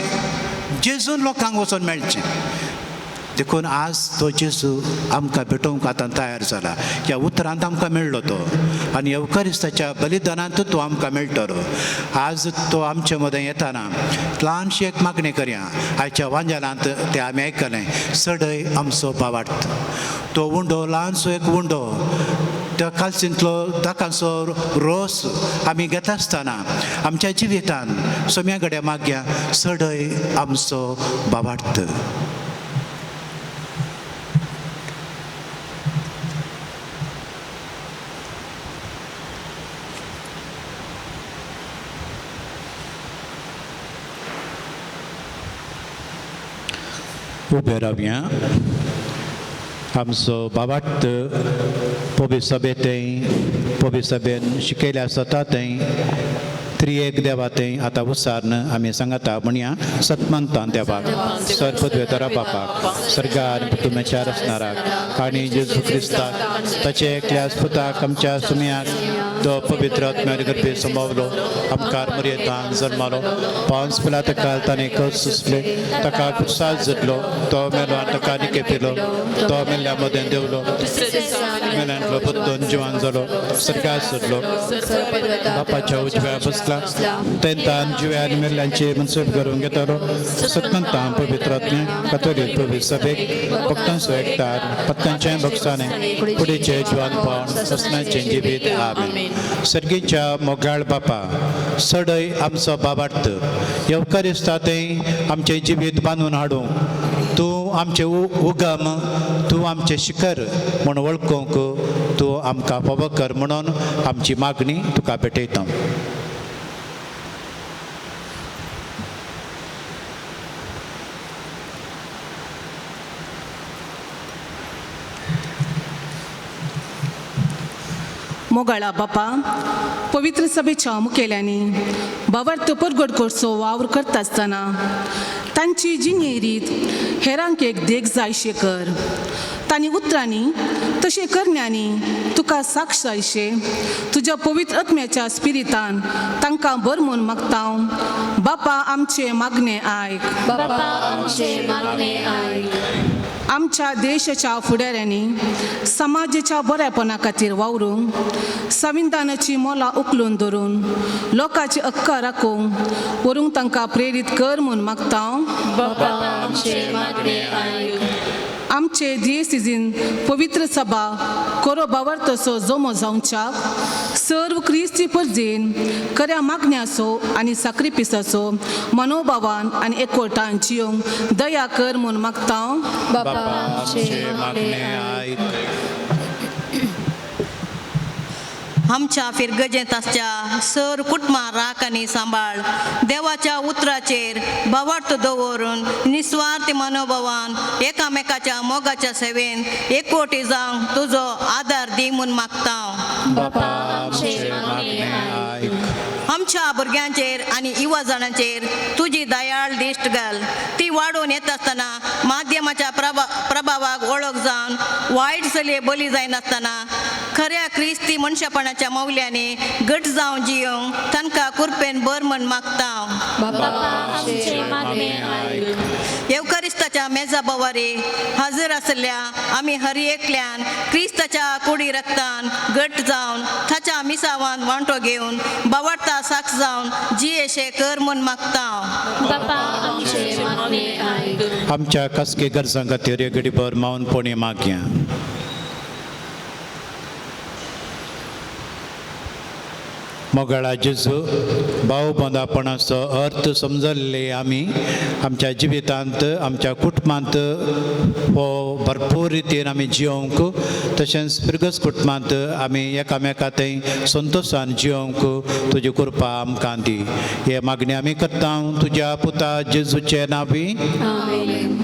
जेजून लोकांक वचून मेळचें. देखून आज तो जेजू आमकां भेटोवंक आतां तयार जाला. ह्या उतरांत आमकां मेळ्ळो तो आनी येवकारिस्ताच्या बलिदानांत तो आमकां मेळटलो. आज तो आमचे मदें येताना ल्हानशी एक मागणी करया. आयच्या वांजेलांत तें आमी आयकलें, सडय आमचो बावार्थ. तो उंडो ल्हानसो एक उंडो, त्या कालसींतलो दाकांचो रोस आमी घेता आसतना आमच्या जिवितान सोम्या गड्या मागया, सडय आमचो बावार्थ. उबे रावया. आमचो बाबाट पवी सभेंतय पवी सभेन शिकयल्या आसता थंय त्रिएक देवा थंय आतां उसार्न आमी सांगता म्हणया सतमंतान देवाक सर्वद्वेतरा बापाक सर्गार तुमच्या रचणाराक आनी जेजू क्रिस्ताक ताचे एकल्या पुताक आमच्या सुमयाक तो पवित्र आत्म्यार गर्भे संभावलो आमकार मर्येतान जल्मालो 5 पिलातकाल ताणें कस सुचले ताका कुसास जातलो तो मेलो आनी ताका निकेपिलो तो मेल्ल्या मदें देवलो मेल्यांतलो बद्दून जिवान जालो सर्गार सोदलो बापाच्या उजव्या बसला तेंतान जिव्या आनी मेल्ल्यांचे मनसूब करून घेतालो सतमंतान पवित्र आत्म्या कथोलीक पवित्र सभेक भक्तांचो एकतार पत्तांचें भक्साने कुडीचे जिवानपण ससनाचें जिवीत. आमेन. सर्गीच्या मोगाळ बापा, सडय आमचो बाबार्थ येवकारिस्ता थंय आमचें जिवीत बांदून हाडूंक तूं आमचें उगम, तूं आमचें शिखर म्हूण वळखूंक तूं आमकां फावो कर म्हणून आमची मागणी तुका भेटयता. मोगाळा बापा, पवित्र सभेच्या मुखेल्यांनी बाबार्थ परगट करचो वावर करता आसतना तांची जिणे रीत हेरांक एक देख जायशे कर. तांणी उतरांनी तशें करण्यांनी तुका साक्ष जायशे तुज्या पवित्र आत्म्याच्या स्पिरितान तांकां बर म्हूण मागता. बापा आमचें मागणें आयक. बापा आमचें मागणें आयक. आमच्या देशाच्या फुडाऱ्यांनी समाजाच्या बऱ्यापणा खातीर वावरूंक संविधानाची मोलां उखलून धरून लोकांची हक्कां राखूंक व्हरूंक तांकां प्रेरीत कर म्हूण मागता. बापा आमचें मागणें आयक. आमचे दियेसिजीन पवित्र सभा कोरो बावर्तसो जमो जावच्याक सर्व क्रिस्ती परजेन खऱ्या मागण्याचो आनी साक्रिपिसाचो मनोभावान आनी एकवटान जियोंक दया कर म्हूण मागता. बापा आमचें मागणें आयक. आमच्या फिरगजेंत आसच्या सर कुटुंबां राख आनी सांबाळ देवाच्या उतराचेर भावार्थ दवरून निस्वार्थ मनोभावान एकामेकाच्या मोगाच्या सेवेन एकवटी जावंक तुजो आदार दी म्हूण मागता. बापा आमचें मागणें आयक. आमच्या भुरग्यांचेर आनी युवा जाणांचेर तुजी दयाळ दिश्ट घाल. ती वाडून येता आसतना माध्यमाच्या प्रभावाक ओळख जावन वायट चलये बली जायनासतना खऱ्या क्रिस्ती मनशापणाच्या मौल्यांनी घट जावन जियोंक तांकां कुरपेन बर म्हण मागता. बापा आमचें मागणें आयक. येवकरिस्ताच्या मेजा बवारी हजर आसल्या आमी हर एकल्यान क्रिस्ताच्या कुडी रक्तान घट जावन ताच्या मिसावान वांटो घेवन बावाडता साक्ष जावन जियेशे कर म्हूण मागता. बापा आमचें मागणें आयक. आमच्या खासगी गरजां खातीर घडीभर मावनपणी मागया. मोगाळा जेजू, भाव बंदापणाचो अर्थ समजल्ले आमी आमच्या जिवितांत आमच्या कुटुंबांत हो भरपूर रितीन आमी जियोंक, तशेंच फिरगज कुटुंबांत आमी एकामेका थंय संतोशान जियोंक तुजी कृपा आमकां दी. हे मागणी आमी करता तुज्या पुता जेजूचे नांवी. आमेन.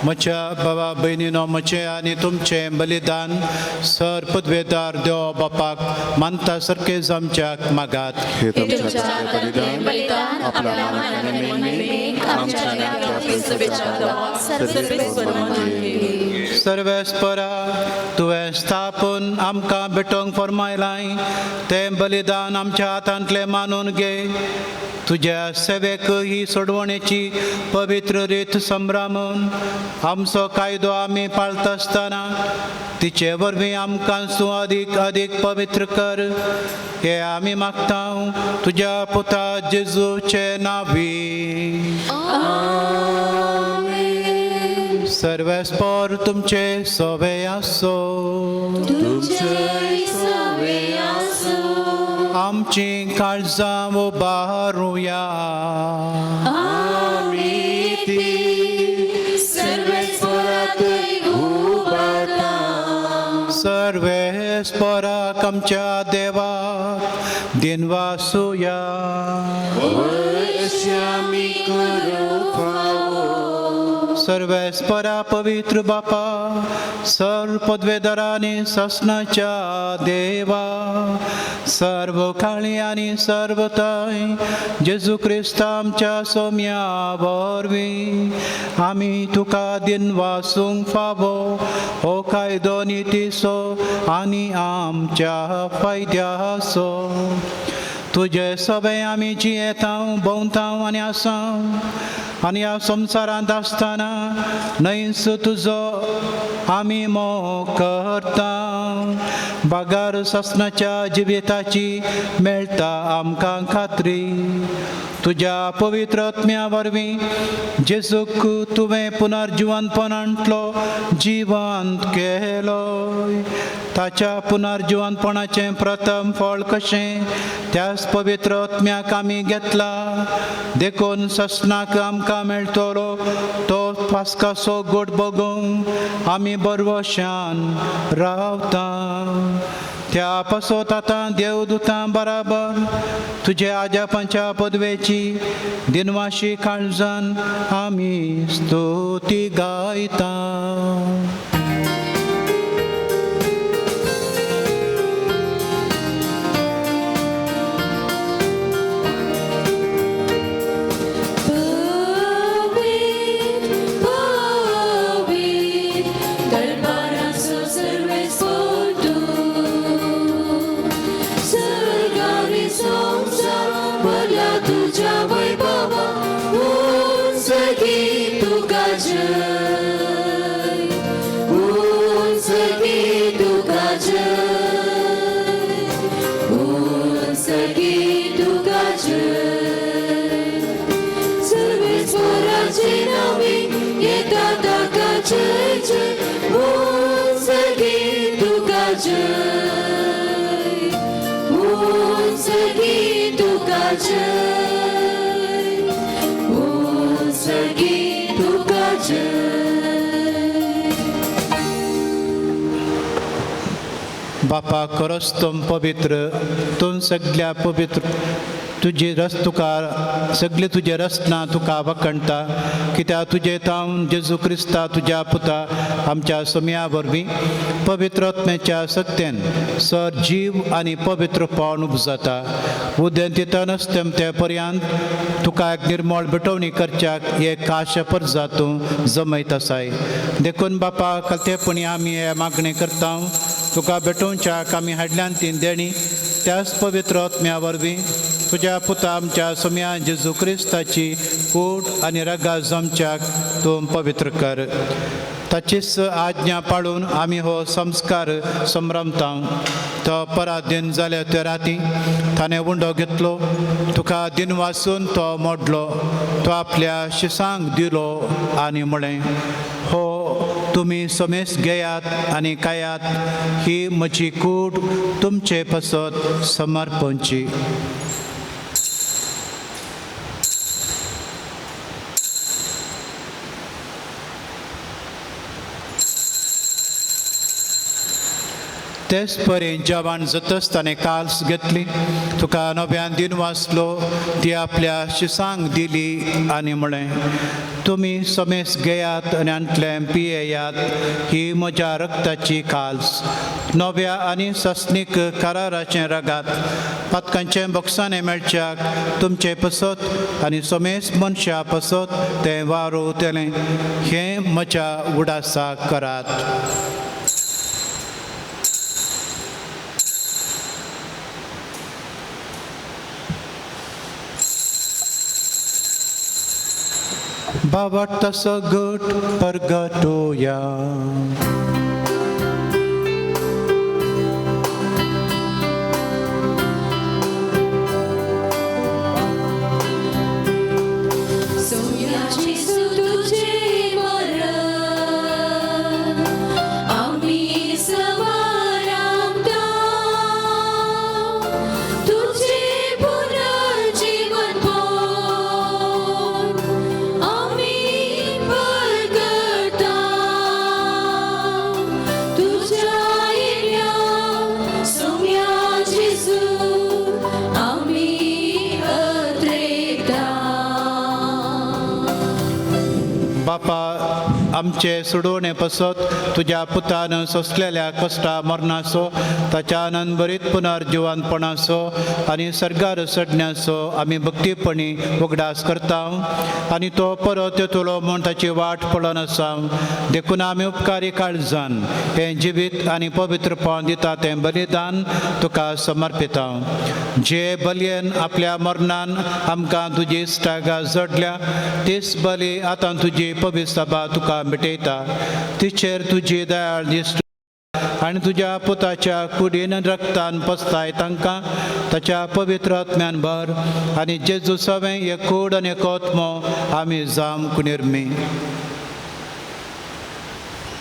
म्हज्या बाबा भयणीनो, म्हजें आनी तुमचें बलिदान सर पदवेदार देव बापाक मानता सारकें आमच्याक मागात. हे तुमच्या बलिदान आपल्या मानाने आमच्या. सर्वेस्परा, तुवें स्थापून आमकां भेटोवंक फर्मायलाय तें बलिदान आमच्या हातांतलें मानून घे. तुज्या सेवेक ही सोडवणेची पवित्र रीत संभ्रामून आमचो कायदो आमी पाळता आसतना तिचे वरवीं आमकां तूं अदीक अदीक पवित्र कर, हे आमी मागता तुज्या पुता जेजूचे नांवी. सर्वेस्पर तुमचे सोवे आसो. तुमचे सवे आसूं. आमची काळजां उबारुया. आमी ती सर्वेस्पराकय उबारता. सर्वेस्पराक आमच्या देवाक दिनवासुया. अशें आमी करूंक फावो. सर्वेस्परा पवित्र बापा, सर्व पदवेदारांनी ससनाच्या देवा, सर्व काळी आनी सर्व थंय जेजू क्रिस्त आमच्या सोम्या वरवीं आमी तुका दिनवासूंक फावो हो कायदो नितीचो आनी आमच्या फायद्याचो. तुजे सगळे आमी जियेता, भोंवता आनी आसा आनी ह्या संवसारांत आसतना न्हयच तुजो आमी मोग करता. बागार सासणाच्या जिविताची मेळटा आमकां खात्री. तुज्या पवित्र आत्म्या वरवीं जेजूक तुवें पुनर्जिवनपणांतलो जिवंत केलो. ताच्या पुनर्जिवनपणाचें प्रथम फळ कशें त्याच पवित्र आत्म्याक आमी घेतला. देखून ससनाक आमकां मेळटलो तो पास्काचो गोड बगूंक आमी बरवशान रावता. त्या पासत आतां देवदुतां बराबर तुज्या आज्यापांच्या पदवेची दिनवाशी काळजान आमी स्तुती गायता. बापा खरोच तूं पवित्र, तूं सगल्या पवित्र, तुजी रस तुका सगळे तुजे रसना तुका वखणटा. कित्याक तुजे तावन जेजू क्रिस्ता तुज्या पुता आमच्या सोम्या वरवीं पवित्र आत्म्याच्या सत्तेन सर जीव आनी पवित्रपण उपजाता. उदेंतींत ते पर्यंत तुका एक निर्मळ भेटवणी करच्याक एक काशपर जातूं जमयत आसाय. देखून बापा कलतेपणी आमी हे मागणें करता तुका भेटोवच्याक आमी हाडल्यान ती देणी त्याच पवित्र आत्म्या वरवीं तुज्या पुता आमच्या सोम्या जेजू क्रिस्ताची कूड आनी रगा जमच्याक तूं पवित्र कर. ताचीच आज्ञा पाळून आमी हो संस्कार संभ्रमता. तो पराधीन जाल्या त्या राती ताणें उंडो घेतलो, तुका दिनवासून तो मोडलो, तो आपल्या शिसांक दिलो आनी म्हळें, हो तुमी समेस घेयात आनी खायात, ही म्हजी कूड तुमचे पासत समर्पणची. तेच परी जेवण जातच ताणें काल्स घेतली, तुका नव्यान दिन वाचलो, ती आपल्या शिसांक दिली आनी म्हळें, तुमी समेस घेयात आनी आंतलें पियेयात, ही म्हज्या रक्ताची काल्स, नव्या आनी सस्नीक कराराचें रगात, पातकांचें बोक्साणें मेळच्याक तुमचे पसत आनी समेस मनशा पसत तें वारोवतलें, हें म्हज्या उडासाक करात. बाबा तसो गट परगटोया. बापा आमचे सोडोवणे पसत तुज्या पुतान सोंसलेल्या कश्टा मरणाचो, ताच्या आनंद पुनर्जिवनपणाचो आनी सर्गार चडण्याचो आमी भक्तीपणी उगडास करता आनी तो परत येतलो म्हूण ताची वाट पळोवन आसा. देखून आमी उपकारी काळजान हें जिवीत आनी पवित्रपण दिता तें बलिदान तुका समर्पिता. जे बलयेन आपल्या मरणान आमकां तुजी इश्टागा जडल्या तीच बली आतां तुजी पवित्र सभा तुका भेटयता. तिचेर तुजी दयाळ दिश्ट आनी तुज्या पुताच्या कुडीन रक्तान पसताय तांकां ताच्या पवित्र आत्म्यान भर आनी जेजू सवें एक कूड आनी एक आत्मो आमी जाम कुनिर्मी.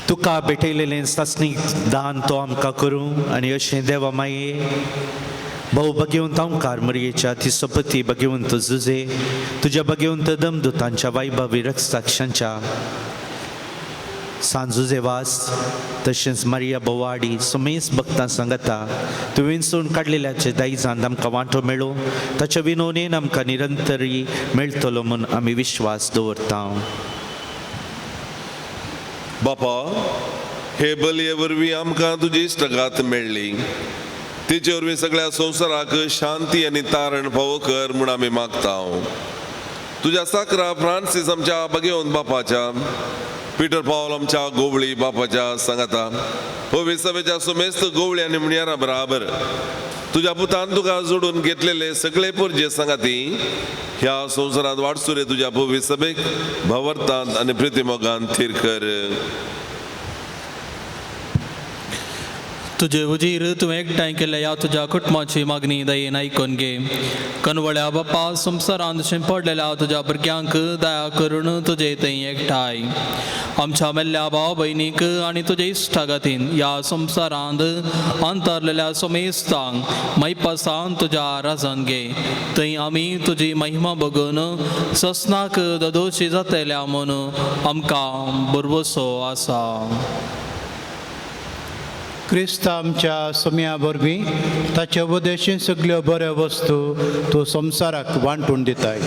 तुका भेटयलेलें सासणीक दान तो आमकां करूं आनी अशें देवा माये भाऊ भगेवंत ओंकार मरयेच्या ती सोपती भगेवंत जुजे तुज्या भगेवंत दमदुतांच्या वायभावी रक्ताक्षांच्या सांजुजे वास तशेंच मारिया बोवाडी सुमेस भक्तां सांगता तुवें विंचून काडलेल्याचे दायजान आमकां वांटो मेळो ताच्या विनोनेन आमकां निरंतरी मेळटलो म्हूण आमी विश्वास दवरता. बापा हे बलये वरवीं आमकां तुजी इश्टगात मेळ्ळी, तिचे वरवीं सगळ्या संवसाराक शांती आनी तारण फावो कर म्हूण आमी मागता. तुज्या साकरा फ्रांसीस आमच्या बगेवन बापाच्या, पिटर पावल आमच्या गोवळी बापाच्या सांगाता, पवित्र सुमेस्त गोवळी आनी म्हणयारा बराबर तुज्या पुतान तुका जोडून घेतलेले सगळे पोरजे सांगाती ह्या संवसारांत वाटसुरे तुज्या पवित्र सभेक भवरतांत आनी प्रितीमोगान थीर कर. तुजे उजीर तुवें एकठांय केल्ल्या ह्या तुज्या कुटुंबाची मागणी दयेन आयकून घे. कनवळ्या बापा संवसारांत शिंपडलेल्या तुज्या भुरग्यांक दया करून तुजे थंय एकठांय आमच्या मेल्ल्या भाव भयणीक आनी तुजे इश्टागतीन ह्या संवसारांत अंतरलेल्या समेस्तांक मैपासान तुज्या राजान घे. थंय आमी तुजी महिमा बगून ससनाक ददोशी जातल्या म्हूण आमकां भरवसो आसा. क्रिस्त आमच्या सम्या वरवीं ताचे उपदेशीन सगल्यो बऱ्यो वस्तू तूं संवसाराक वांटून दिताय.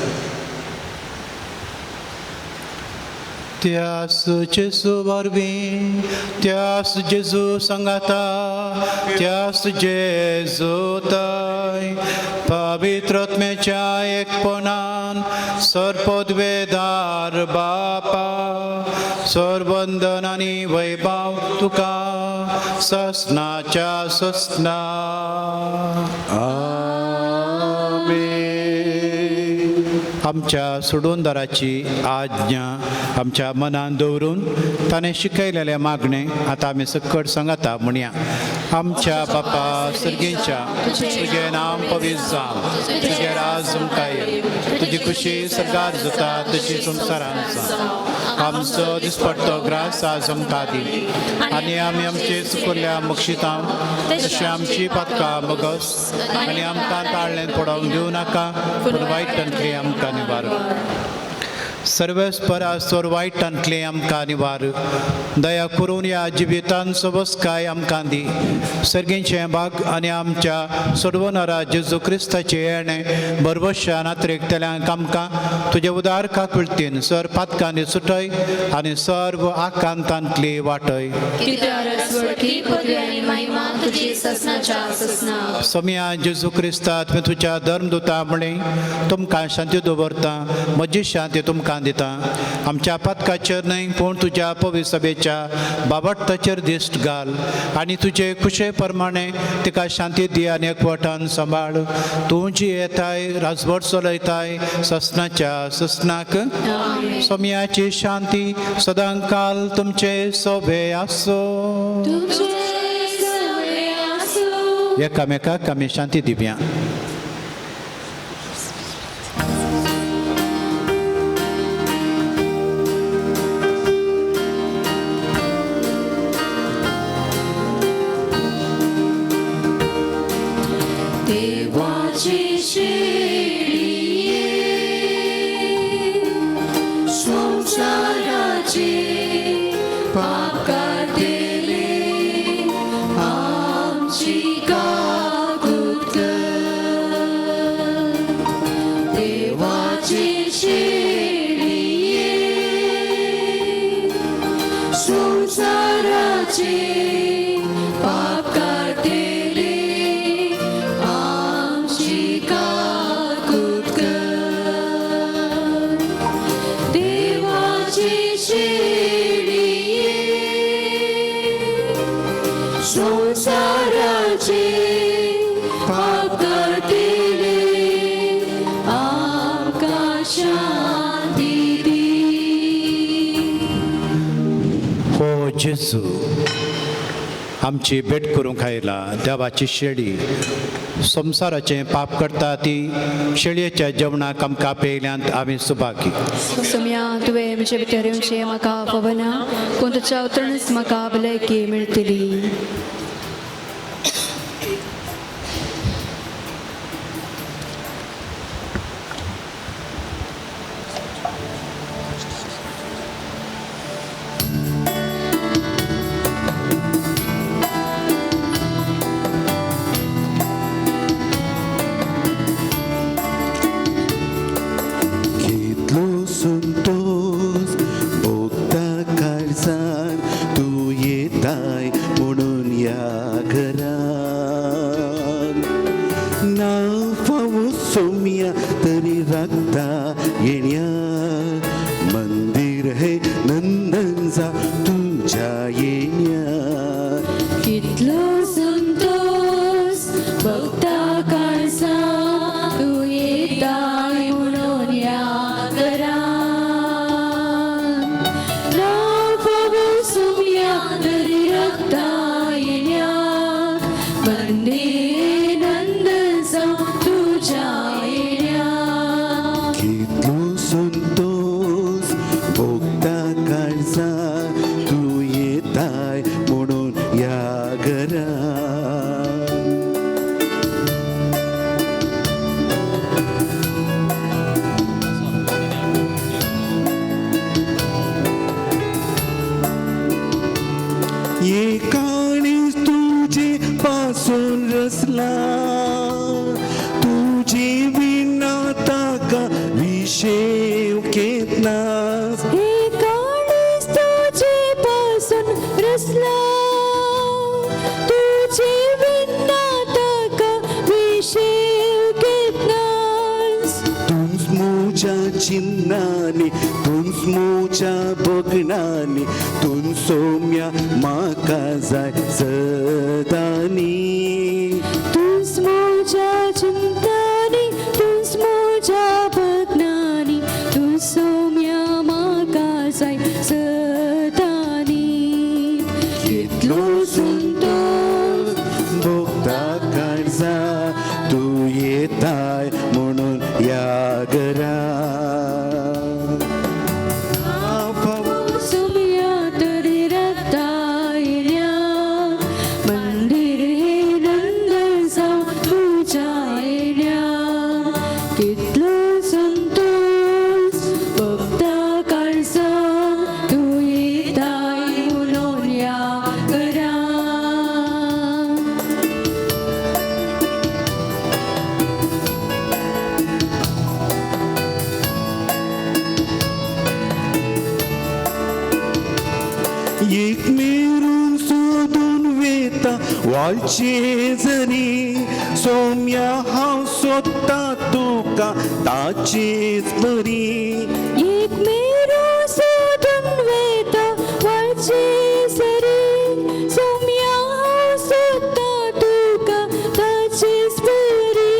त्यास जेजू वरवीं, त्यास जेजू सांगाता, त्यास जेजू ताय पवित्र आत्म्याच्या एकपणान सर्पद्वेदार बापा सर्वंदन आनी वैभव तुका ससनाच्या ससना. आमच्या सोडूनदाराची आज्ञा आमच्या मनान दवरून ताणें शिकयलेलें मागणें आतां आमी सकट सांगता म्हणया. आमच्या बापा सर्गींच्या तुजें नांव पवित्र जावं, तुजें राज उमकाय, तुजी खुशी सरकार जाता तशी संवसारान जावं. आमचो दिसपट्टो ग्रास आज आमकां दी आनी आमी आमचे चुकल्ल्या मक्षितां तशें आमची पातकां मगस आनी आमकां ताळ्ळें पडोवंक दिवं नाका, पूण वायट तंत्री आमकां निवार. सर्वेस्परा वायटांतलें आमकां निवार दया करून ह्या जिवितान सबसकाय आमकां दी. सर्गींचें भाग आनी आमच्या सोडवणारा जेजू क्रिस्ताचें येणें बरबश्या नात्रेकतल्यांक आमकां तुजे उदार काकुळतीन सर पातकांनी सुटय आनी सर्व आकांतांतली वाटय. सोम्या जेजू क्रिस्ता तुवें तुज्या धर्मदुता म्हळें तुमकां शांती दवरता, म्हजी शांती तुमकां दिता. आमच्या पातकाचेर न्हय पूण तुज्या पवित्र सभेच्या बाबडताचेर दिश्ट घाल आनी तुजे खुशे प्रमाणे तिका शांती दी आनी एकवटान सांबाळ. तूं जी येताय राजवट चलयताय ससनाच्या ससनाक. सोम्याची शांती सदांकाल तुमचे सोबे आसो. एकामेकाक आमी शांती दिवया. देवाची शेळये संसाराचे पाप काडटले आमची काकूत कर. देवाची शेळये संसाराचे पाप काडटले आमची काकूत कर. देवाची शेळये संसाराचे पाप काडटले आमकां शांती दी. हो जेजू आमची भेट करूंक आयला. देवाची शेळी संवसाराचें पाप करता ती शेळयेच्या जेवणाक आमकां पेयल्यांत आमी सुभागी. सोम्या तुवें म्हजे भितर येवचें म्हाका पवना, पूण तुज्या उतरणच म्हाका भलायकी मेळटली. कितलो संतोष भोगता काळजान तूं येताय म्हणून ह्या घरान. ना फावो सोम्या तरी राखता येण्या मंदिर हे नंदन जा तुझ्या येण्या. कितलो संतोष भोगता काळजान तूं येताय म्हणून ह्या घरान. ना फावो सोम्या तरी राखता येण्याक मंदिर नंदन जावं तुज्या येण्याक. कितलो संतोष भोगता काळजान तूं येताय म्हणून ह्या घरान. एकाणीच तुजे पासून रसला तुजे विना ताका विशेव केतना. एकाणीच तुजे पासून रसला तुजे विना ताका विशेव केतनास. तूंच म्हज्या चिन्नांनी तूंच म्हज्या बगणांनी तूं सोम्या म्हाका जाय सदांनी. तूंच म्हज्या चिंतांनी तूंच म्हज्या बगणांनी तूं सोम्या म्हाका जाय सदांनी. कितलो संतोष भोगता काळजान तूं येताय म्हणून ह्या घरान. सोम्या तरी राखता येण्याक मंदिर हे नंदन जावं तुज्या येण्याक. एक मेरून सोदून वेता वाळचे जरी सोम्या हांव सोदता तुका ताचेच बरी एक मेरो सोदून वेता वाळचे सरी सोम्या हांव सोदता तुका ताचेच बरी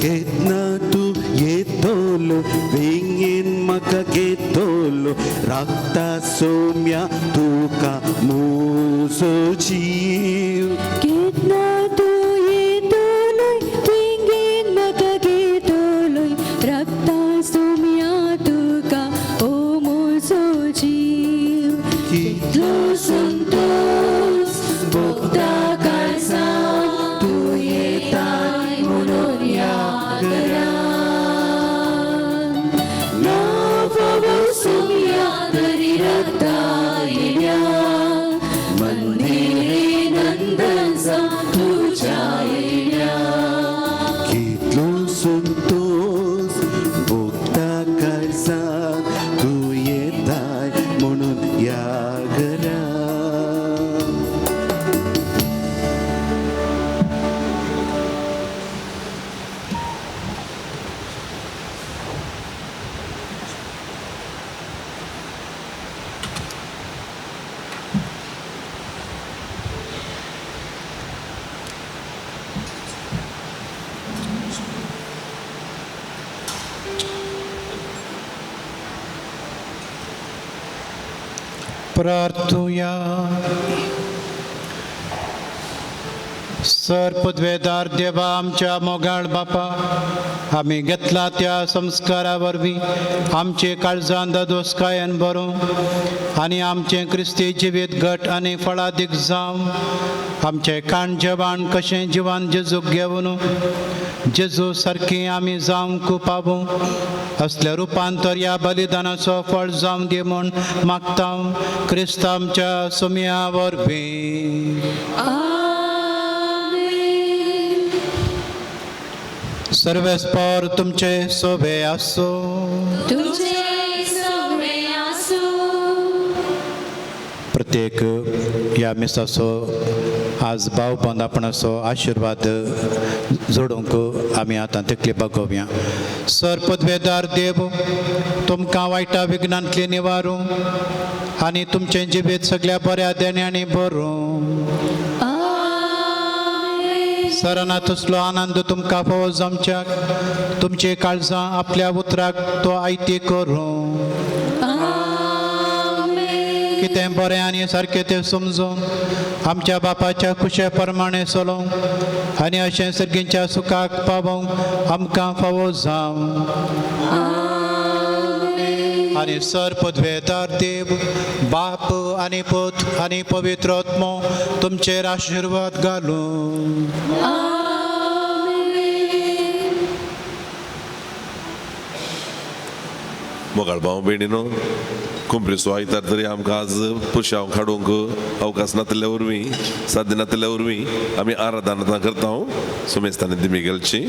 केन्ना तूं येतलो वेंगेन म्हाका घेतलो राखता सोम्या तुका म्हजो जीव केन्ना तूं येतलोय वेंगेन म्हाका घेतलोय राखता सोम्या तुका ओ म्हजो जीव कितलो संतोश भोगता काळजांत तूं येताय म्हणून ह्या घरांत ना फावो सोम्या तरी राखता येण्या मंदिरे नंदन जावं तुज्या येण्या कितलो संतोश भोगता काळजांत तूं येताय म्हणून ह्या घरांत. प्रार्थुया. सर पदवेदार देवा आमच्या मोगाळ बापा, आमी घेतला त्या संस्कारा वरवीं आमचे काळजान दोस्कायन भरूं आनी आमचें क्रिस्ती जिवीत घट आनी फळादीक जावं. आमचें काण जेवण कशें जिवान जेजूक घेवन जेजू सारकें आमी जावंक पावूं असल्या रुपांतर ह्या बलिदानाचो फळ जावं दी म्हूण मागता क्रिस्त आमच्या सुमया वरवीं. सर्वेस्पर तुमचे सोबे आसूं. तुमचे सोबे आसूं. प्रत्येक ह्या मिसाचो आज भाव बंदापणाचो आशिर्वाद जोडूंक आमी आतां तकली बागोवया. सर पदवेदार देव तुमकां वायटा विघ्नांतली निवारूं आनी तुमचें जिवीत सगळ्या बऱ्या देण्यांनी भरूं. सराना तसलो आनंद तुमकां फावो जावच्याक तुमचे काळजां आपल्या उतराक तो आयती करूं. कितें बरें आनी सारकें तें समजून आमच्या बापाच्या खुशे प्रमाणें चलोवंक आनी अशें सर्गींच्या सुखाक पावोवंक आमकां फावो जावं. आनी सर पदवेदार देव बाप आनी पूत आनी पवित्र आत्मो तुमचेर आशिर्वाद घालूं. मोगाळ भाव भयणीनो, कुंपरीचो आयतार तरी आमकां आज पुरशांव काडूंक अवकाश नातिल्ल्या वरवीं साध्य नातिल्ल्या वरवीं आमी आराधना करता सुमेस्तानी दिमिगलची.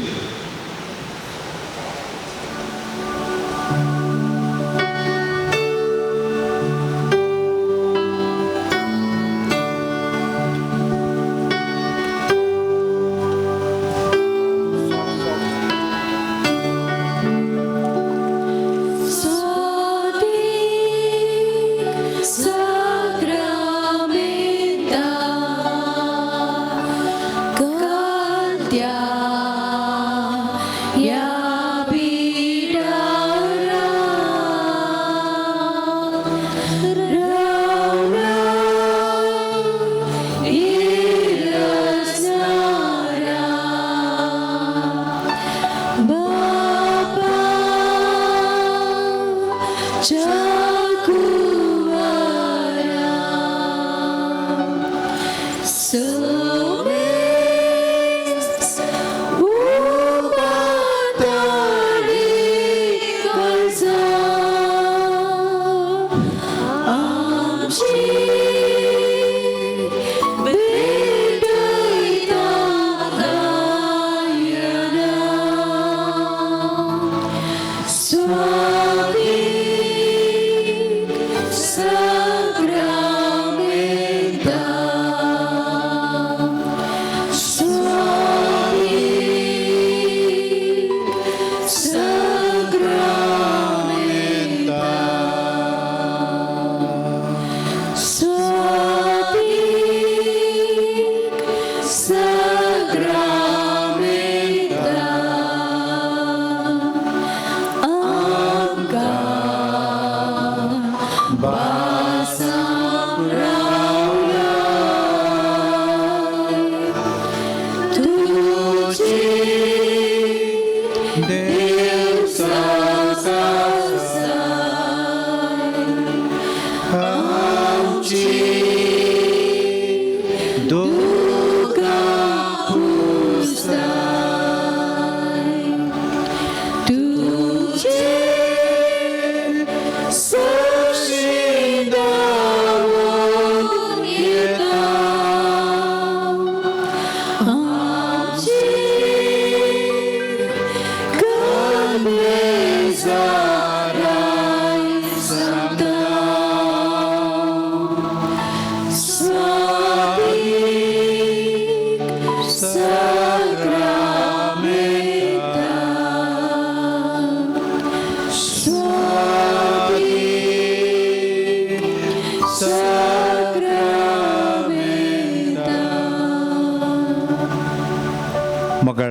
Sacramento.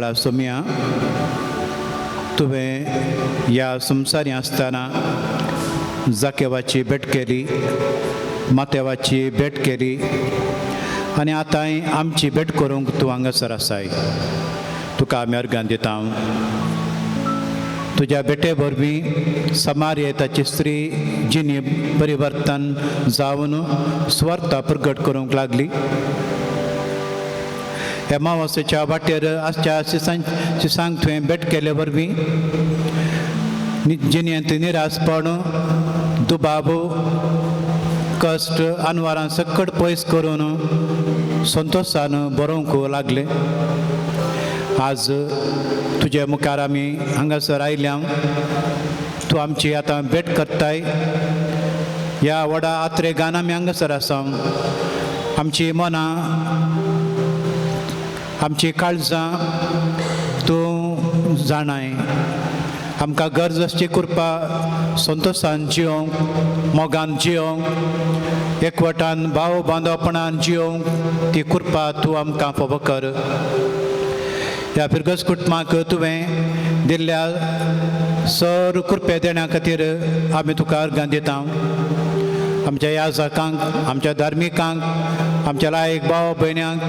मोगाळा सोम्या, तुवें ह्या संवसारी आसतना जाकेवाची भेट केली, मातेवाची भेट केली आनी आतांय आमची भेट करूंक तूं हांगासर आसाय. तुका आमी अर्गां दिता. तुज्या भेटे वरवीं समारयेताची स्त्री जिणी परिवर्तन जावन स्वर्ता प्रगट करूंक लागली. एमावासेच्या वाटेर आसच्या शिसांक तुवें भेट केले वरवीं जिणेंत निरासपण, दुबाव, कश्ट अनवारां सकट पयस करून संतोशान बरोवंक लागले. आज तुजे मुखार आमी हांगासर आयल्या, तूं आमची आतां भेट करताय. ह्या व्हडा आत्रेगान आमी हांगासर आसा. आमची मनां, आमची काळजां तूं जाणाय. आमकां गरज आसची कृपा संतोशान जियोंक, मोगान जियोंक, एकवटान भाव बांदवपणान जियोंक ती कृपा तूं आमकां फावो कर. ह्या फिरगज कुटुंबाक तुवें दिल्ल्या सर कृपे देण्या खातीर आमी तुका अर्गां दिता. आमच्या याजकांक, आमच्या धार्मिकांक, आमच्या लायक भाव भयण्यांक,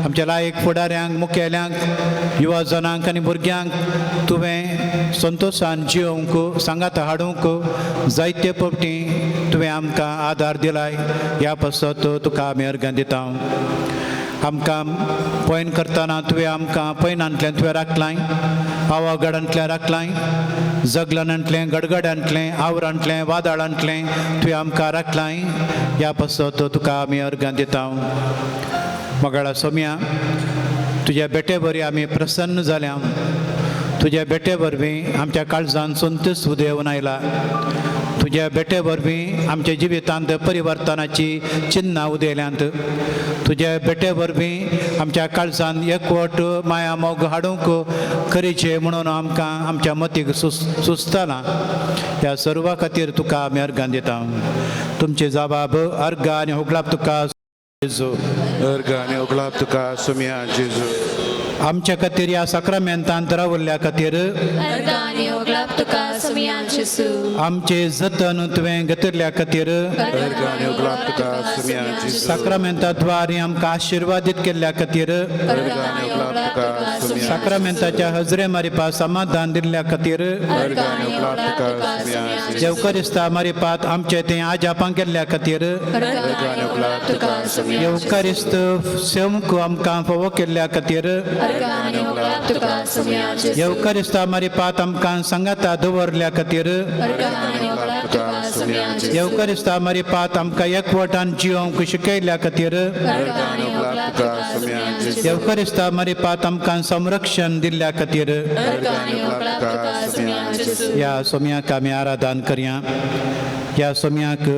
आमच्या लायक फुडाऱ्यांक, मुखेल्यांक, युवा जणांक आनी भुरग्यांक तुवें संतोशान जियोंक, सांगात हाडूंक जायते फावटी तुवें आमकां आदार दिलाय. ह्या पासत तुका आमी अर्गां दिता. आमकां पयन करतना तुवें आमकां पयनांतल्यान तुवें राखलाय, आवागडांतल्यान राखलाय, जगलानांतलें, गडगडांतलें, आवरांतलें, वादळांतलें तुवें आमकां राखलाय. ह्या पासत तुका आमी अर्गां दिता. मोगाळा सोम्या, तुज्या भेटे वरवीं आमी प्रसन्न जाल्या. तुज्या भेटे वरवीं आमच्या काळजान संतोश उदेवन आयला. तुज्या भेटे वरवीं आमच्या जिवितांत परिवर्तनाची चिन्नां उदेल्यांत. तुज्या भेटे वरवीं आमच्या काळजान एकवट माया मोग हाडूंक करीचे म्हणून आमकां आमच्या मतीक सुचतलां. ह्या सर्वा खातीर तुका आमी अर्गां दिता. तुमचे जबाब अर्गां आनी होगळाप तुका जेजू. अर्गां आनी होगळाप तुका सोम्या जेजू. आमच्या खातीर ह्या साक्रामेंतांत रावल्ल्या खातीर आमचे जतन तुवें घेतिल्ल्या खातीर साक्रामेंताद्वारे आमकां आशिर्वादीत केल्ल्या खातीर साक्रामेंताच्या हजरे मारिपा समाधान दिल्ल्या खातीर येवकारिस्ता मारिपात आमचे तें आजापां केल्ल्या खातीर येवकारिस्त सेवंक आमकां फावो केल्ल्या खातीर येवकारिस्ता मारिपात आमकां सांगाता दवरल्या खातीर येवकारिस्ता मारिपात आमकां एकवटान जियोंक शिकयल्या खातीर येवकारिस्ता मारिपात आमकां संरक्षण दिल्ल्या खातीर ह्या सोम्याक आमी आराधन करया. ह्या सोम्याक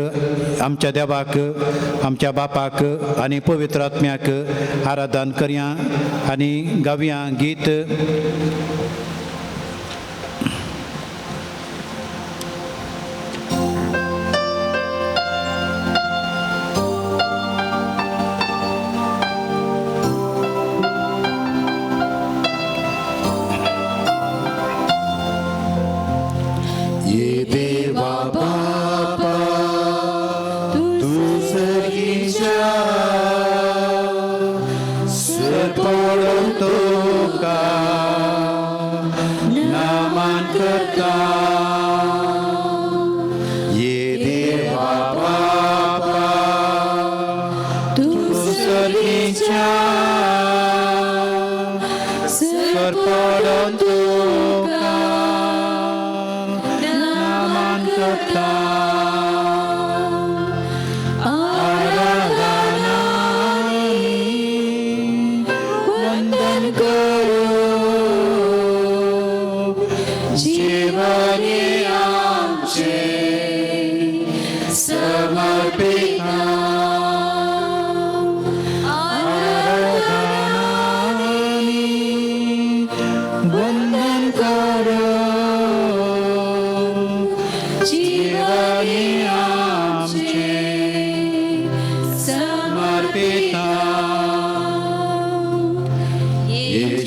आमच्या देवाक, आमच्या बापाक आनी पवित्र आत्म्याक आराधन करया आनी गावया गीत.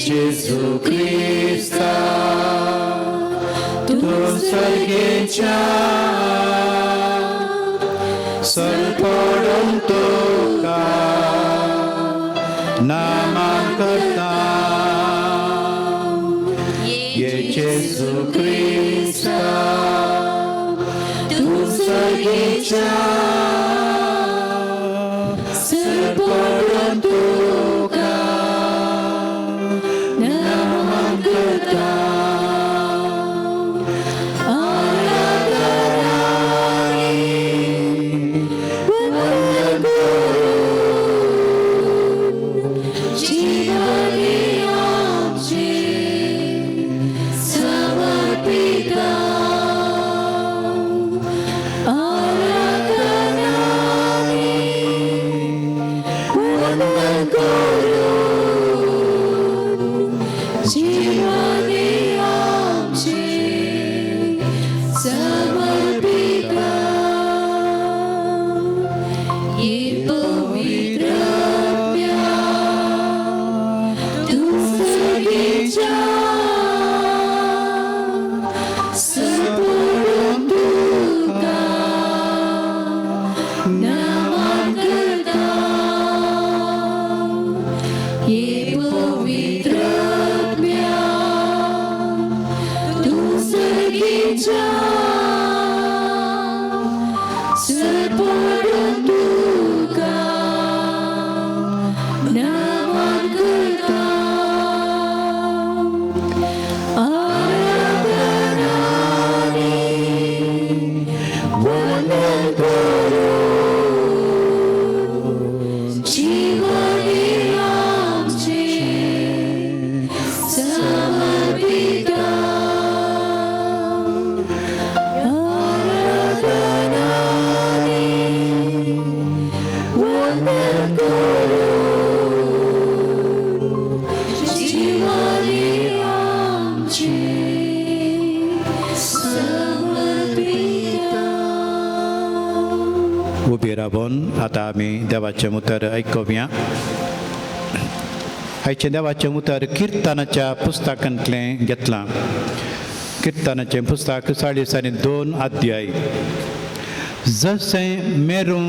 Gesù Cristo. सर्गेच्या सरपडून तुका नामा करता ये जेजू क्रिस्ता तूं सर्गेच्या सरपडून तुका नामा करता उबी रावन आतां आमी देवाचें उतर आयकुया. आयचें देवाचें उतर किर्तनाच्या पुस्तकांतलें घेतलां. किर्तनाचें पुस्तक 42 अध्याय. जशें मेरू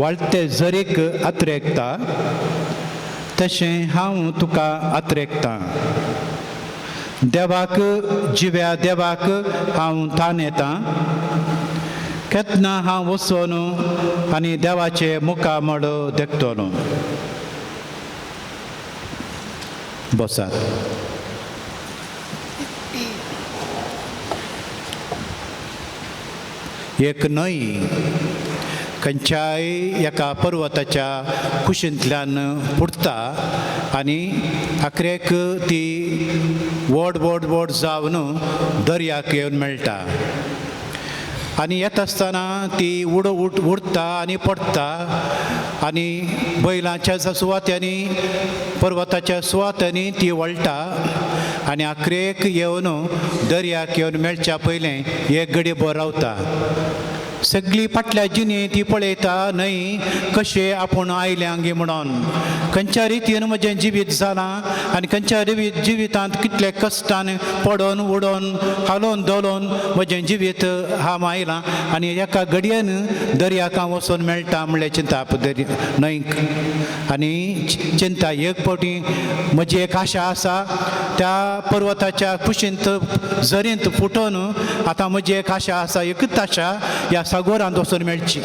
वाळते जरीक अत्रेकता तशें हांव तुका अत्रेकता. देवाक जिव्या देवाक हांव तान येता. केन्ना हांव वचोन आनी देवाचे मुखामळ देखतलो. बसात. एक न्हंय खंयच्याय एका पर्वताच्या कुशींतल्यान फुटता आनी आखरेक ती व्हड व्हड व्हड जावन दर्याक येवन मेळटा. आनी येता आसतना ती उडता आनी पडटा आनी बैलांच्या सुवात्यांनी पर्वताच्या सुवात्यांनी ती वळटा आनी आखरेक येवन दर्याक येवन मेळच्या पयलें एक घडी बरो रावता. सगळी फाटल्या जिणे ती पळयता न्हय कशें आपूण आयल्या गे म्हणून खंयच्या रितीन म्हजें जिवीत जालां आनी खंयच्या जिवितांत कितले कश्टान पडोन उडोन हालोवन धोलोन म्हजें जिवीत हांव आयलां आनी एका घडयेन दर्याक हांव वचून मेळटा म्हणल्यार चिंता दर्या न्हंयक. आनी चिंता एक फावटी म्हजी एक आशा आसा त्या पर्वताच्या कुशींत झरींत फुटोन आतां म्हजी एक आशा आसा एकूच आशा ह्या सागोरांत वचून मेळची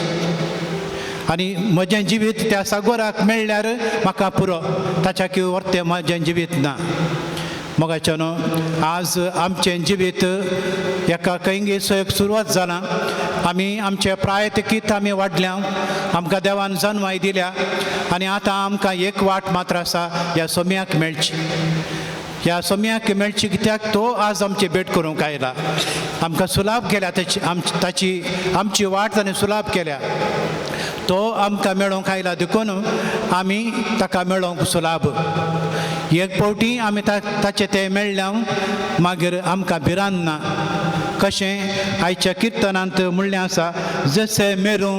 आनी म्हजें जिवीत त्या सागोराक मेळ्ळ्यार म्हाका पुरो ताच्या किंवा वर्तें म्हजें जिवीत ना. मोगाच्यानो आज आमचें जिवीत एका खंयगेसो एक सुरवात जालां. आमी आमचे प्रायतकीत आमी वाडल्या, आमकां देवान जनवाय दिल्या आनी आतां आमकां एक वाट मात्र आसा ह्या सोम्याक मेळची. ह्या सोम्याक मेळची कित्याक तो आज आमची भेट करूंक आयला. आमकां सुलाभ केल्या ताची ताची आमची वाट ताणें सुलाभ केल्या. तो आमकां मेळोंक आयला देखून आमी ताका मेळोंक सुलाभ. एक फावटी आमी ताचें तें मेळ्ळ्या मागीर आमकां भिरांत ना. कशें आयच्या किर्तनांत म्हणलें आसा जशें मेरू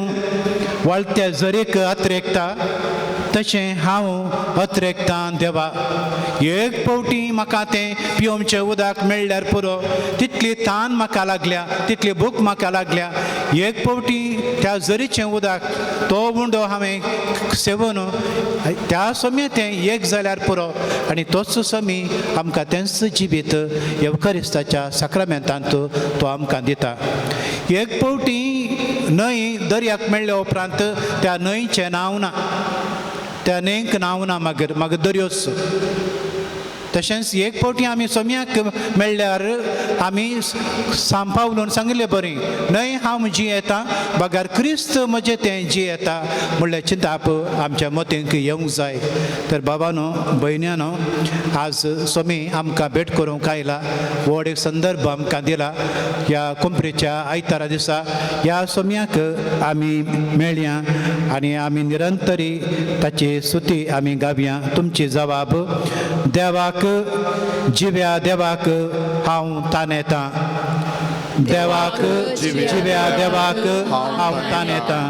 वळत्या झरेक अत्रेकता तशें हांव अत्रेकतां देवा. एक फावटी म्हाका तें पिवचें उदक मेळ्ळ्यार पुरो, तितली तान म्हाका लागल्या, तितली भूक म्हाका लागल्या. एक फावटी त्या झरीचें उदक तो उंडो हांवें सेवन त्या समे तें एक जाल्यार पुरो. आनी तोच समी आमकां तेंच जिवीत येवकारिस्ताच्या साक्रामेंतांत तो आमकां दिता. एक फावटी न्हंय दर्याक मेळ्ळ्या उपरांत त्या न्हंयचें नांव ना, त्या न्हंयक नांव ना, मागीर मागीर दर्योच. तशेंच एक फावटी आमी सोम्याक मेळ्ळ्यार आमी सांपावलून सांगिल्ले बरी न्हय हांव जियेता बगर क्रिस्त म्हजें तें जियेता म्हणल्यार चिंताप आमच्या मतींक येवंक जाय. तर बाबानो भयण्यानो, आज स्वामी आमकां भेट करूंक आयला, व्हड एक संदर्भ आमकां दिला. ह्या कुंपरेच्या आयतारा दिसा ह्या सोम्याक आमी मेळया आनी आमी निरंतरी ताची सुती आमी गावया. तुमची जबाब देवाक जिव्या देवाक हांव तानेता, देवाक जिव्या देवाक हांव तानेता,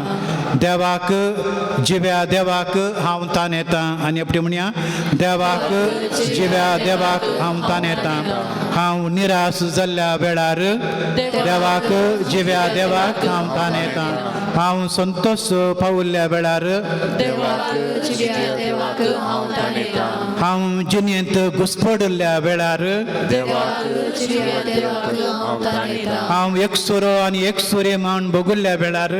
देवाक जिव्या देवाक हांव तानेता. आनी आपली म्हणया, देवाक जिव्या देवाक हांव तानेता. हांव निराश जाल्ल्या वेळार देवाक जिव्या देवाक हांव तानेता. हांव संतोष पावल्ल्या वेळार देवाक जिव्या देवाक हांव तानेता. हांव जिणेंत घुसपडिल्ल्या वेळार देवाक जिव्या देवाक हांव तानेता. हांव एकसुरो आनी एकसुरे म्हूण भोगुल्ल्या वेळार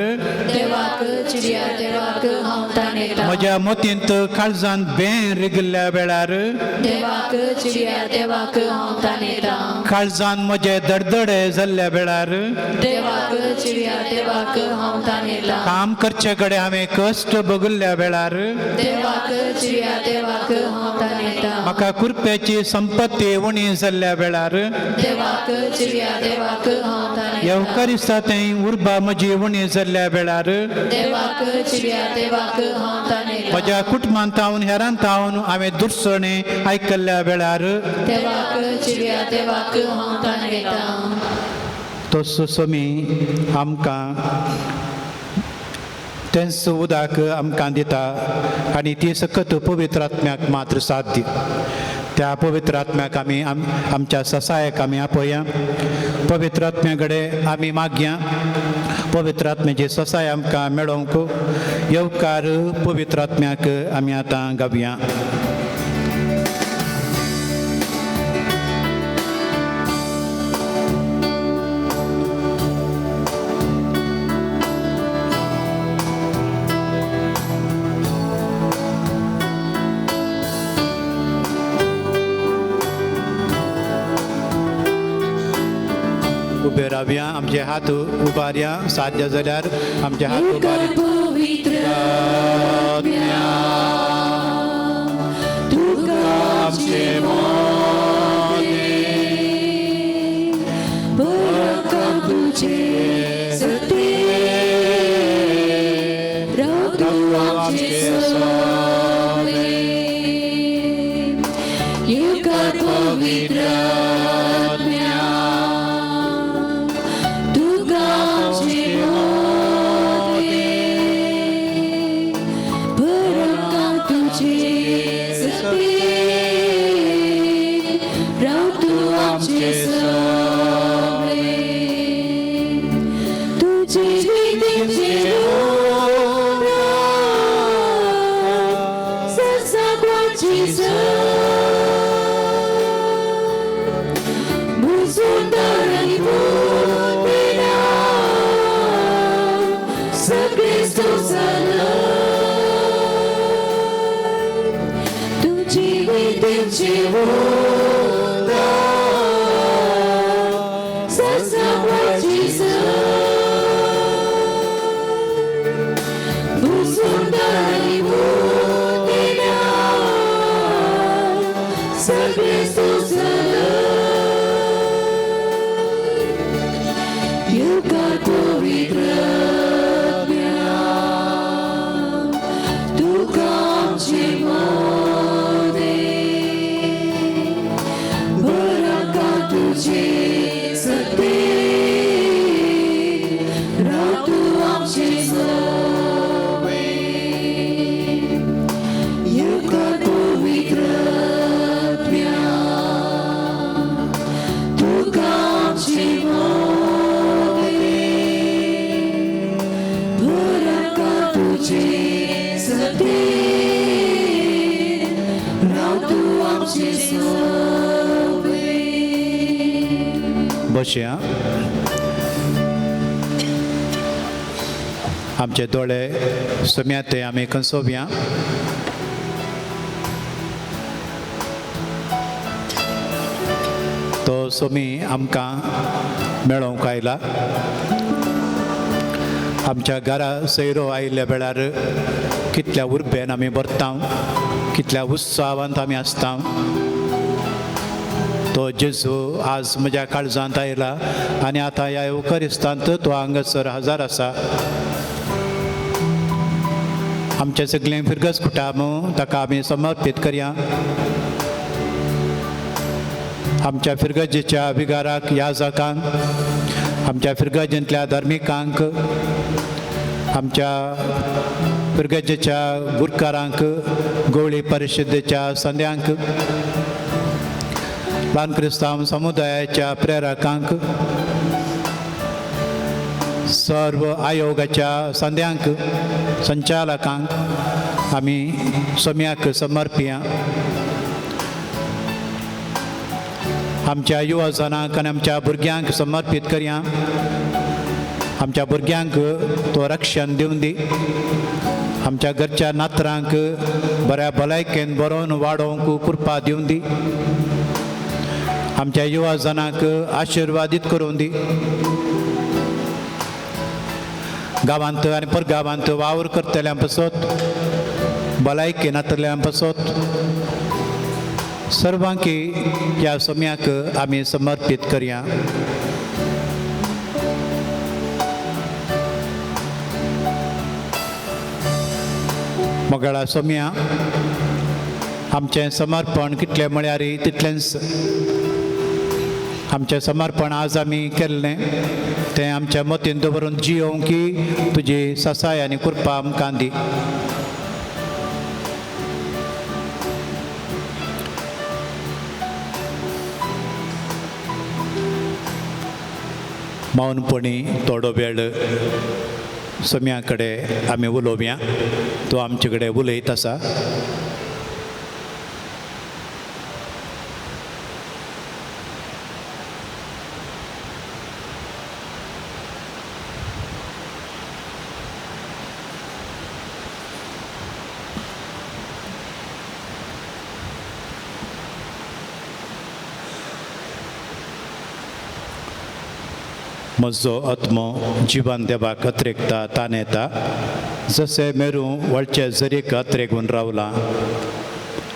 देवाक जिव्या देवाक हांव तानेता. म्हज्या मतींत काळजांत बें रिगिल्ल्या वेळार देवाक जिव्या देवाक हांव तानेता. काळजांत म्हजे दडदडे जाल्ल्या वेळार देवाक जिव्या देवाक हांव तानेता. काम करचे कडेन हांवें कश्ट भोगल्ल्या वेळार देवाक जिव्या देवाक हांव तानेता. म्हाका कुरपेची संपत्ती उणी जाल्ल्या वेळार देवाक जिव्या देवाक हांव तानेता. येवकारिस्ता तें उर्बा म्हजी उणी जाल्ल्या वेळार देवाक जिव्या देवाक हांव तानेता. म्हज्या कुटुंबांत हांव हेरांत हांव हांवें दुर्सणे आयकल्ल्या वेळार देवाक जिव्या देवाक हांव तानेता. तो सोमी आमकां तेंच उदक आमकां दिता आनी ती सकत पवित्र आत्म्याक मात्र साध्य. त्या पवित्र आत्म्याक आमी आमच्या ससायक आमी आपया. पवित्र आत्म्या कडेन आमी मागया. पवित्र आत्म्याची ससाय आमकां मेळोवंक येवकार पवित्र आत्म्याक आमी आतां गावया. उबे रावया, आमचे हात उबारया, साध्य जाल्यार आमचे हात उबारया. बसया. आमचे दोळे सोम्या ते आमी कंसोवया. तो सोमी आमकां मेळोवंक आयला. आमच्या घरा सैरो आयिल्ल्या वेळार कितल्या उर्बेन आमी भरता, कितल्या उत्साहांत आमी आसता. तो जेजू आज म्हज्या काळजांत आयला आनी आतां ह्या येवकरिस्तांत तो हांगासर हजर आसा. आमचें सगळें फिरगज कुटाम ताका आमी समर्पीत करया. आमच्या फिरगजेच्या विगाराक याजकांक, आमच्या फिरगजेंतल्या धार्मिकांक, आमच्या फिरगजेच्या गुरकारांक, गवळी परिशदेच्या संद्यांक, ल्हान क्रिस्तांव समुदायाच्या प्रेरकांक, सर्व आयोगाच्या संद्यांक, संचालकांक आमी सोम्याक समर्पया. आमच्या युवा जणांक आनी आमच्या भुरग्यांक समर्पीत करया. आमच्या भुरग्यांक तो रक्षण दिवन दी. आमच्या घरच्या नातरांक बऱ्या भलायकेन बरोवन वाडोवंक कृपा दिवन दी. आमच्या युवा जणांक आशिर्वादीत करून दी. गांवांत आनी परगांवांत वावर करतल्यां पासत, भलायकी नातल्यां पासत सर्वांकी ह्या सोम्याक आमी समर्पीत करया. मोगाळा सोम्या, आमचें समर्पण कितलें म्हळ्यार तितलेंच. आमचें समर्पण आज आमी केल्लें तें आमच्या मतीन दवरून जियोवंक की तुजी सासाय आनी कृपा आमकां दी. मौनपणी थोडो वेळ सोम्या कडेन आमी उलोवया. तो आमचे कडेन उलयत आसा. म्हजो आत्मो जिवन देवाक अत्रेकता तानेता, जशें मेरू वळचे जरीक अत्रेगून रावलां.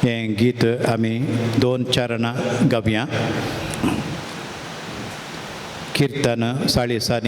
हें गीत आमी 2 चरणां गावया. किर्तन 41.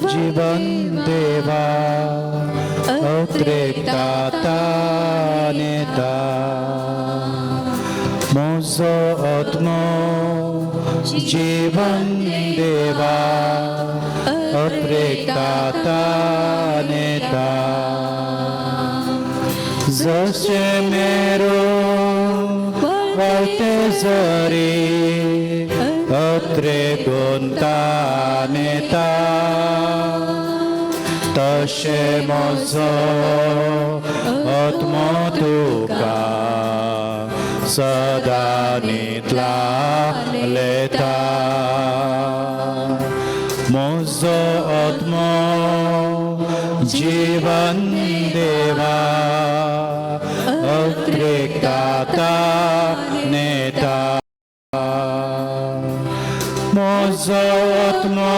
जीवन देवा अत्रेकता तानेता, म्हजो आत्मो जीवन देवा अत्रेकता तानेता, जशें मेरो वळते जरी अत्रेगून तानेता, तशें म्हजो आत्मो तुका सदां नितलालेता. म्हजो आत्मो जीवन देवा अत्रेकता तानेता, म्हजो आत्मो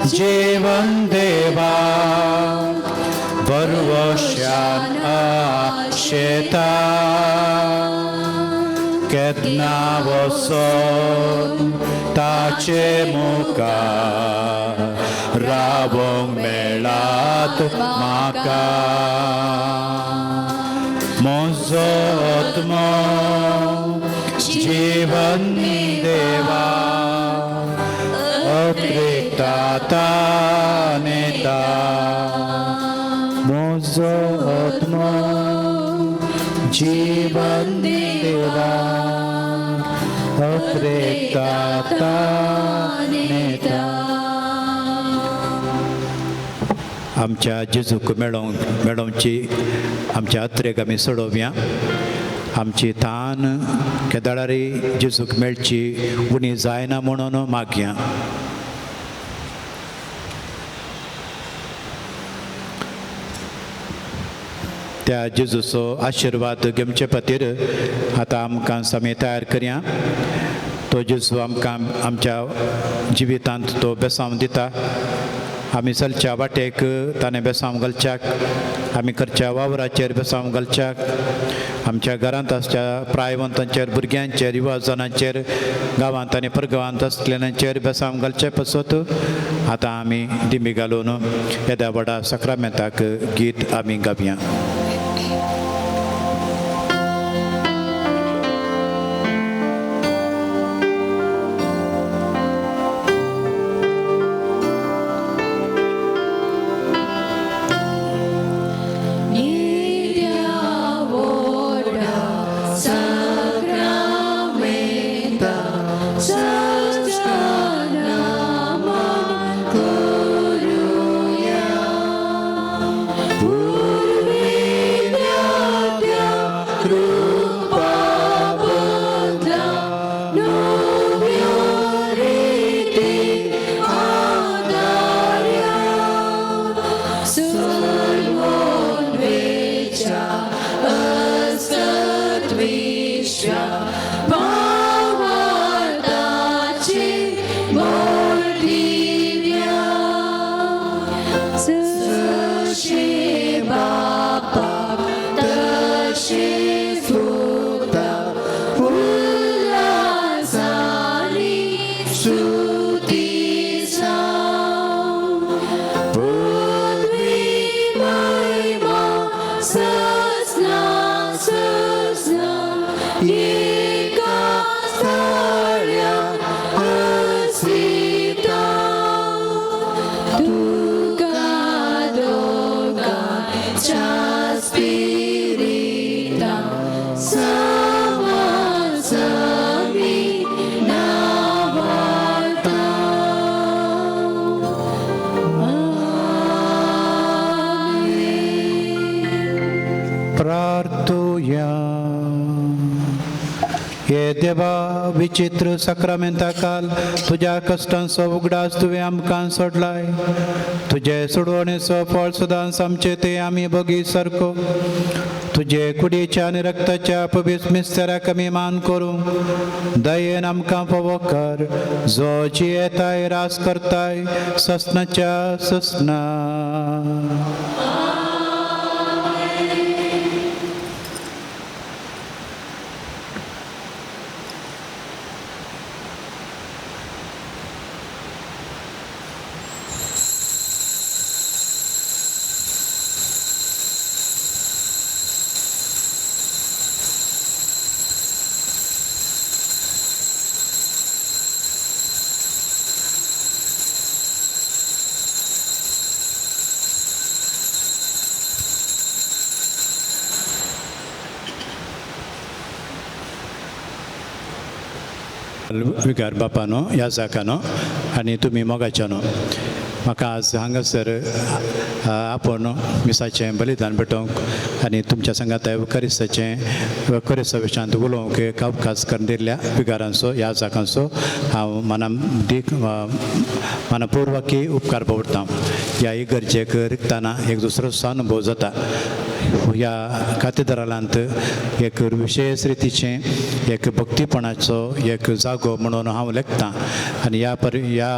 जीवन देवा बरवशान आशेता, केन्ना वचोन ताचे मुखार रावोंक मेळात म्हाका. म्हजो आत्मो जीवन देवा अत्रेकता तान येता म्हजो आत्मो जीवन देवा अत्रेकता नेता. आमच्या जेजूक मेळोवंक मेळोवची आमच्या अत्रेक आमी सोडोवया. आमची तान केदाळारी जेजूक मेळची उणी जायना म्हणून मागया. त्या जेजूचो आशिर्वाद घेवचे खातीर आतां आमकां आमी तयार करया. तो जेजू आमकां आमच्या जिवितांत तो बेसांव दिता. आमी चलच्या वाटेक ताणें बेसांव घालच्याक, आमी करच्या वावराचेर बेसांव घालच्याक, आमच्या घरांत आसच्या प्रायवंतांचेर, भुरग्यांचेर, युवा जणांचेर, गांवांत आनी परगांवांत आसलेल्यांचेर बेसांव घालचे पसत आतां आमी दिमी घालून येद्या व्हडा साक्रामेंताक गीत आमी गावया. देवा विचित्र साक्रामेंता काल तुज्या कश्टांचो उगडास तुवें आमकां सोडलाय. तुजे सोडवणेचो फळ सदांच आमचे ते आमी बगी सारको तुजे कुडीच्या आनी रक्ताच्या पवित्र मिस्तेराक आमी मान करूं. दयेन आमकां फावो कर जो जियेताय रास करताय ससनाच्या ससना. विकार बापानो ह्या जाकानो आनी तुमी मोगाच्यानो म्हाका आज हांगासर आपोवन मिसाचें बलिदान भेटोवंक आनी तुमच्या सांगाता करिस्ताचें करिस्ता विशयांत उलोवंक एक अवकाश करून दिल्ल्या विगारांचो ह्या जाकांचो हांव मना दीक मनापुर्वकी उपकार पडटा. ह्या इगर्जेक रिगतना एक दुसरो अनुभव जाता. ह्या कातेद्रालांत एक विशेष रितीचें एक भक्तीपणाचो एक जागो म्हणून हांव लेखतां आनी ह्या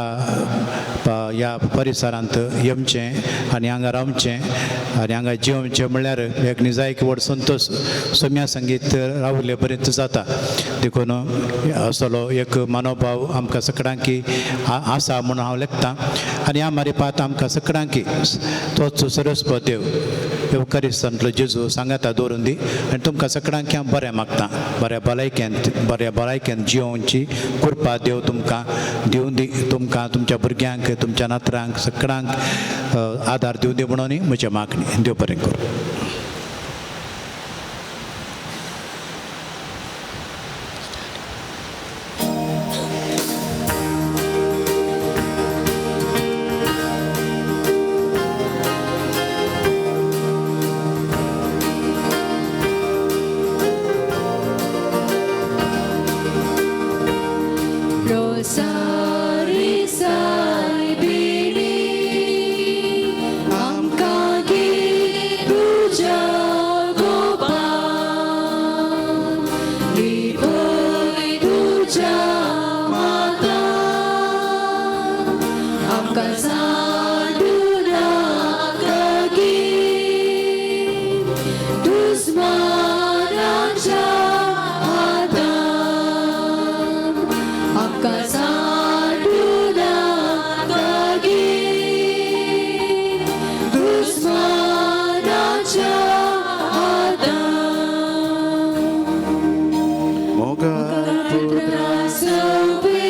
ह्या परिसरांत येवचें आनी हांगा रावचें आनी हांगा जिवचें म्हणल्यार एक निजायक व्हड संतोश सोम्या संगीत रावले पर्यंत जाता. देखून असलो एक मनोभाव आमकां सगळ्यांकी आसा म्हणून हांव लेखतां आनी ह्या मारिपात आमकां सगळ्यांकी तोच सरस्पत देव येवकारिस्तांतलो जेजू सांगाता दवरून दी आनी तुमकां सगळ्यांक हांव बरें मागता. बऱ्या भलायकेंत, बऱ्या भलायकेंत जियोवची कृपा देव तुमकां दिवं दी. तुमकां, तुमच्या भुरग्यांक, तुमच्या नातरांक सगळ्यांक आदार दिवं दी म्हणून म्हजें मागणी. देव बरें करूं. Rosari सायबिणी आमकां गे तुज्या गोपान लिपय तुज्या माता आमकां सांडू नाका गे दुस्मानाच्या हातान आमकां सांडू नाका गे दुस्मानाच्या हातान. पुत्रा सोबे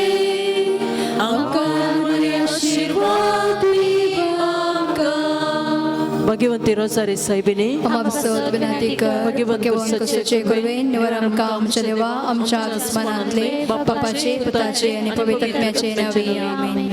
आमकां बरे आशिर्वाद दी आमकां. भगवंती रोजारी सायबिणी अमावसत विनंती कर. भगवंत सचे कुरवेन निवर आमकां आमच्या देवा आमच्या दुस्मानांतले बापाचे, पुताचे आनी पवित्र आत्म्याचे नांवी. आमेन.